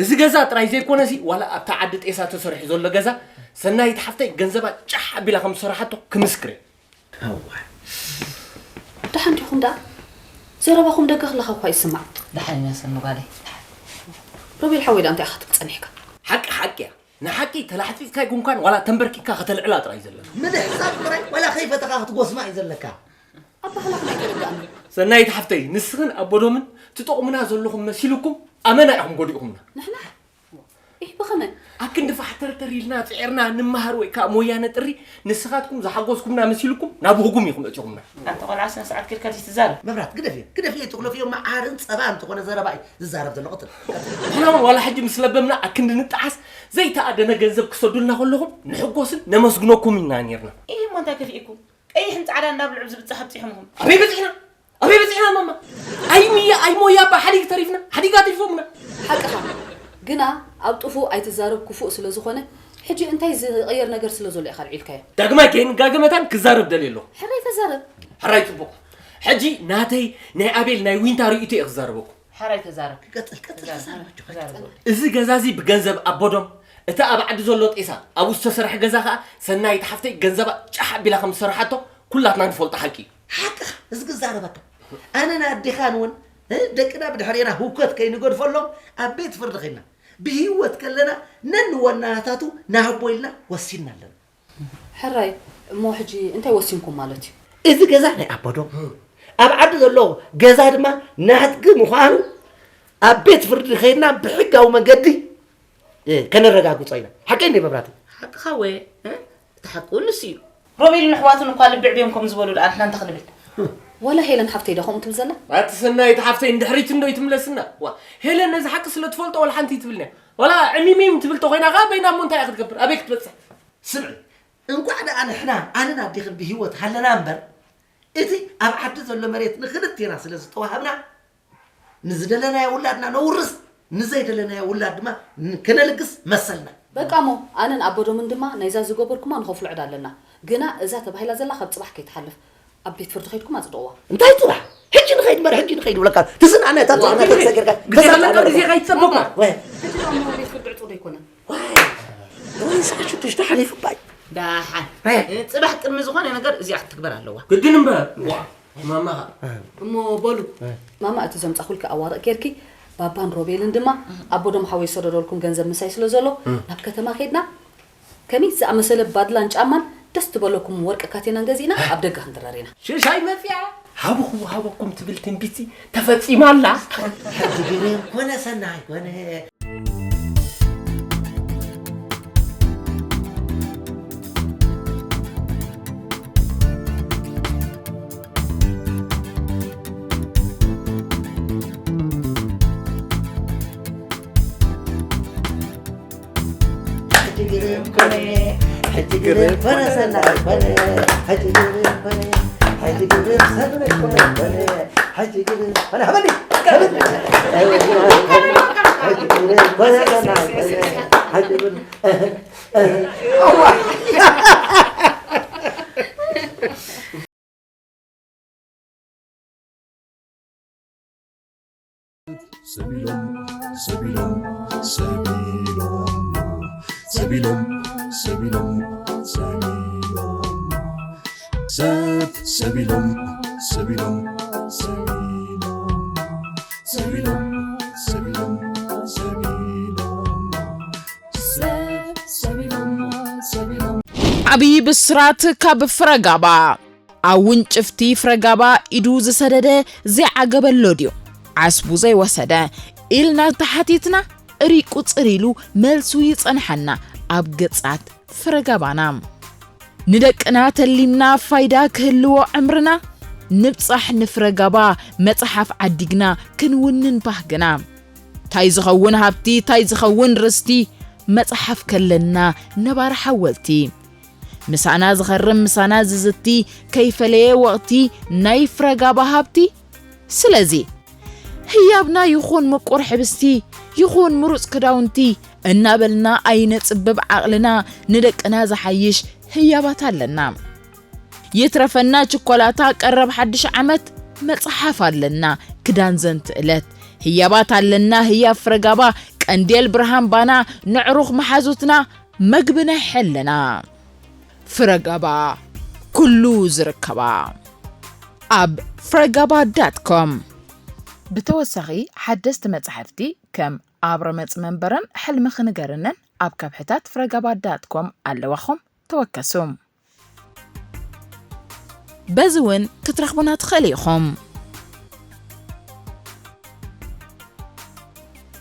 እዚ ገዛ ጥራይ ዘይኮነሲ ዋላ ኣብታ ዓዲ ጤሳ ተሰሪሑ ዘሎ ገዛ ሰናይት ሓፍተይ ገንዘባ ጫሕ ኣቢላ ከም ዝሰራሓቶ ክምስክር እየ። ደሓን ዲኹም ደኣ? ዘረባኹም ደገ ከለኻ እኳ ይስማዕ። ደሓን ኢና ሰኑ ጓለይ። ሮቤል ሓወይ ደኣ እንታይ ኢኻ ትብል ጸኒሕካ? ሓቂ ሓቂ እያ። ንሓቂ ተላሕጢጥካ ኣይኮንካን ዋላ ተንበርኪካ ከተልዕላ ጥራይ ዘለካ። ምድሕሳብ ጥራይ ዋላ ከይፈተኻ ክትጎስማ እዩ ዘለካ። ኣባህላ ከማይ ተረዳእኒ። ሰናይት ሓፍተይ ንስኽን ኣቦዶምን ትጠቕሙና ዘለኹም መሲልኩም ኣመና ኢኹም ጎዲእኹምና። ንሕና ኢህ ብኸመ ኣክንዲ ፋሕተርተር ኢልና ጽዒርና ንመሃር ወይ ከዓ ሞያ ነጥሪ ንስኻትኩም ዝሓጎስኩምና መሲልኩም ናብ ህጉም ኢኹም እቲኹምና። ኣንተ ቆልዓ ስነ ስርዓት ጌርካ ድዩ ትዛረብ? መብራት ግደፍዮ ግደፍዮ ኣይትኹለፍዮ መዓርን ጸባ እንተኾነ ዘረባ እዩ ዝዛረብ ዘሎ ቅጽል። ንሕና እውን ዋላ ሕጂ ምስ ለበምና ኣክንዲ ንጠዓስ ዘይተኣደነ ገንዘብ ክሰዱልና ከለኹም ንሕጎስን ነመስግነኩም ኢና ነርና። ኢህ እሞ እንታይ ከፊእኩም? ቀይሕን ጻዕዳን ናብ ልዑብ ዝብጻሕ ኣብጺሑምኹም። ኣበይ በጺሕና? ኣበይ በጺሕና ማማ? ኣይምያ ኣይሞያ እባ ሓዲግ ተሪፍና ሓዲግ ኣትሪፎምና። ሓቅኻ ግና ኣብ ጥፉእ ኣይትዛረብ ክፉእ ስለ ዝኾነ ሕጂ እንታይ ዝቐየር ነገር ስለ ዘሎ ኢኻ ልዒልካዮ? ዳግማይ ከይንጋገ መታን ክዛረብ ደልየ ኣለኹ። ሕራይ ተዛረብ። ሕራይ ጽቡቕ። ሕጂ ናተይ ናይ ኣቤል ናይ ዊንታ ርእይቶ እየ ክዛረበኩም። ሓራይ ተዛረብ። ቀጽል ቀጽል ተዛረብ። ተዛረብ። እዚ ገዛ እዚ ብገንዘብ ኣቦዶም እቲ ኣብ ዓዲ ዘሎ ጤሳ ኣብኡ ዝተሰርሐ ገዛ ኸኣ ሰናይት ሓፍተይ ገንዘባ ጫሕ ኣቢላ ከም ዝሰርሓቶ ኩላትና ንፈልጦ ሓቂ እዩ። ሓቅኻ እዚ ክዛረበካ ኣነን ኣዴኻን እውን እ፣ ደቅና ብድሕሬና ህውከት ከይንገድፈሎም ኣብ ቤት ፍርዲ ኸይድና ብህይወት ከለና ነንወናታቱ ናህቦ ኢልና ወሲንና ኣለና። ሕራይ እሞ ሕጂ እንታይ ወሲንኩም ማለት እዩ? እዚ ገዛ ናይ ኣቦዶም ኣብ ዓዲ ዘሎ ገዛ ድማ ናትኪ ምዃኑ ኣብ ቤት ፍርዲ ኸይድና ብሕጋዊ መንገዲ እ፣ ከነረጋግጾ ኢና። ሓቀይ እንደ መብራቱ። ሓቅኻ ወየ እ? እቲ ሓቂ እውን ንሱ እዩ። ሮቤልን ኣሕዋቱን እኳ ልብዕ ብዮም ከም ዝበሉ ደኣ ንሕና እንታይ ክንብል? ወላ ሄለን ሓፍተይ ዶ ከምኡ ትብል ዘላ? ኣቲ ሰናይት ሓፍተይ ንድሕሪት እንዶ ይትምለስና። ዋ፣ ሄለን ነዚ ሓቂ ስለ ትፈልጦ ወላ ሓንቲ ይትብልንያ። ወላ ዕሚሚም ትብል ተኾይና ኸኣ በይና እሞ እንታይ እያ ክትገብር? ኣበይ ክትበጽሕ? ስምዒ፣ እንቋዕ ደኣ ንሕና ኣነን ኣዴኽን ብህይወት ሃለና እምበር እቲ ኣብ ዓዲ ዘሎ መሬት ንኽልቴና ስለ ዝተዋሃብና ንዝደለናዮ ውላድና ነውርስ ንዘይደለናዮ ውላድ ድማ ን- ከነልግስ መሰልና። በቃ እሞ ኣነን ኣቦዶምን ድማ ናይዛ ዝገበርኩማ ንኸፍሎ ዕዳ ኣለና። ግና እዛ ተባሂላ ዘላ ካብ ጽባሕ ከይትሓልፍ ኣብ ቤት ፍርዲ ከይድኩም ኣጽድቕዋ። እንታይ ጽባሕ? ሕጂ ንኸይድ እምበር ሕጂ ንኸይድ ብለካ ትስናነ እታ ዋ፣ ጽሕፈት ግዜ ተሰጊርካ ግዜ ተሰጊርካ ኣለካ፣ ግዜ ከይትጸበኳ። ወይ ሕጂ ደኣ እሞ ቤት ፍርዲ ዕጹ ዶ ኣይኮነን? ወይ ወይ ሰዓት ሽዱሽተ ሓሊፉ ባይ። ደሓን እ። ጽባሕ ቅድሚ ዝኾነ ነገር እዚኣ ክትግበር ኣለዋ። ግድን እምበር ዋ፣ ማማኻ። እሞ በሉ ማማ እቲ ዘምጻኹልኪ ኣዋርቕ ጌርኪ ባባን ሮቤልን ድማ ኣቦዶም ሓወይ ዝሰደደልኩም ገንዘብ ምሳይ ስለ ዘሎ ናብ ከተማ ኬድና ከመይ ዝኣመሰለ ባድላን ጫማን ደስ ትበለኩም ወርቂ ካቴናን ገዚእና ኣብ ደገ ክንድረር ኢና። ሽሻይ መጽያ ሃብኹ ሃበኩም ትብል ትንቢት ተፈጺማ ኣላ። ሕጂ ግርም ኮነ ሰናይ ኮነ። ሕጂ ግርም ኮነ፣ ሕጂ ግርም ኮነ፣ ሰናይ ኮነ፣ ሕጂ ግርም ኮነ፣ ሕጂ ግርም ሰናይ ኮነ፣ ኮነ፣ ሕጂ ግርም ኮነ፣ ሃበኒ፣ ሃበኒ። ሕጂ ግርም ኮነ፣ ሰናይ ኮነ፣ ሕጂ ግርም፣ እህ፣ እህ፣ እዋ። ሰቢሎም ሰቢሎም ሰቢሎም ሰቢሎም ሰቢሎም ሰቢሎም ሰብ ሰቢሎም ሰቢሎም ሰቢሎም ሰቢሎም ሰቢሎም ሰቢሎም ሰብ ሰቢሎም ሰቢሎም። ዓብዪ ብስራት ካብ ፍረጋባ። ኣብ ውንጭፍቲ ፍረጋባ ኢዱ ዝሰደደ ዘይዓገበሎ ድዩ? ዓስቡ ዘይወሰደ ኢልና ተሓቲትና፣ ሪቁ ጽር ኢሉ መልሱ ይጸንሓና ኣብ ገጻት ፍረጋባና። ንደቅና ተሊምና ፋይዳ ክህልዎ ዕምርና፣ ንብጻሕ ንፍረጋባ መጽሓፍ ዓዲግና ክንውንን ባህግና። ታይ ዝኸውን ሃብቲ፣ ታይ ዝኸውን ርስቲ፣ መጽሓፍ ከለና ነባሪ ሓወልቲ። ምሳና ዝኸርም ምሳና ዝዝቲ ከይፈለየ ወቕቲ ናይ ፍረጋባ ሃብቲ። ስለዚ ህያብና ይኹን ምቁር ሕብስቲ ይኹን ምሩጽ ክዳውንቲ እናበልና ኣይነጽብብ ዓቕልና ንደቅና ዝሓይሽ ህያባት ኣለና። ይትረፈና ችኮላታ ቀረብ ሓድሽ ዓመት መጽሓፍ ኣለና ክዳን ዘንቲ እለት ህያባት ኣለና ህያብ ፍረጋባ ቀንዴል ብርሃን ባና ነዕሩኽ መሓዙትና መግብና ይሐለና። ፍረጋባ ኩሉ ዝርከባ ኣብ ፍረጋባ ዳት ኮም። ብተወሳኺ ሓደስቲ መጻሕፍቲ ከም ኣብ ረመጽ መንበርን ሕልምኺ ንገርንን ኣብ ከብሕታት ፍረጋባ ዳት ኮም ኣለዋኹም። ተወከሱ። በዚ እውን ክትረኽቡና ትኽእሉ ኢኹም።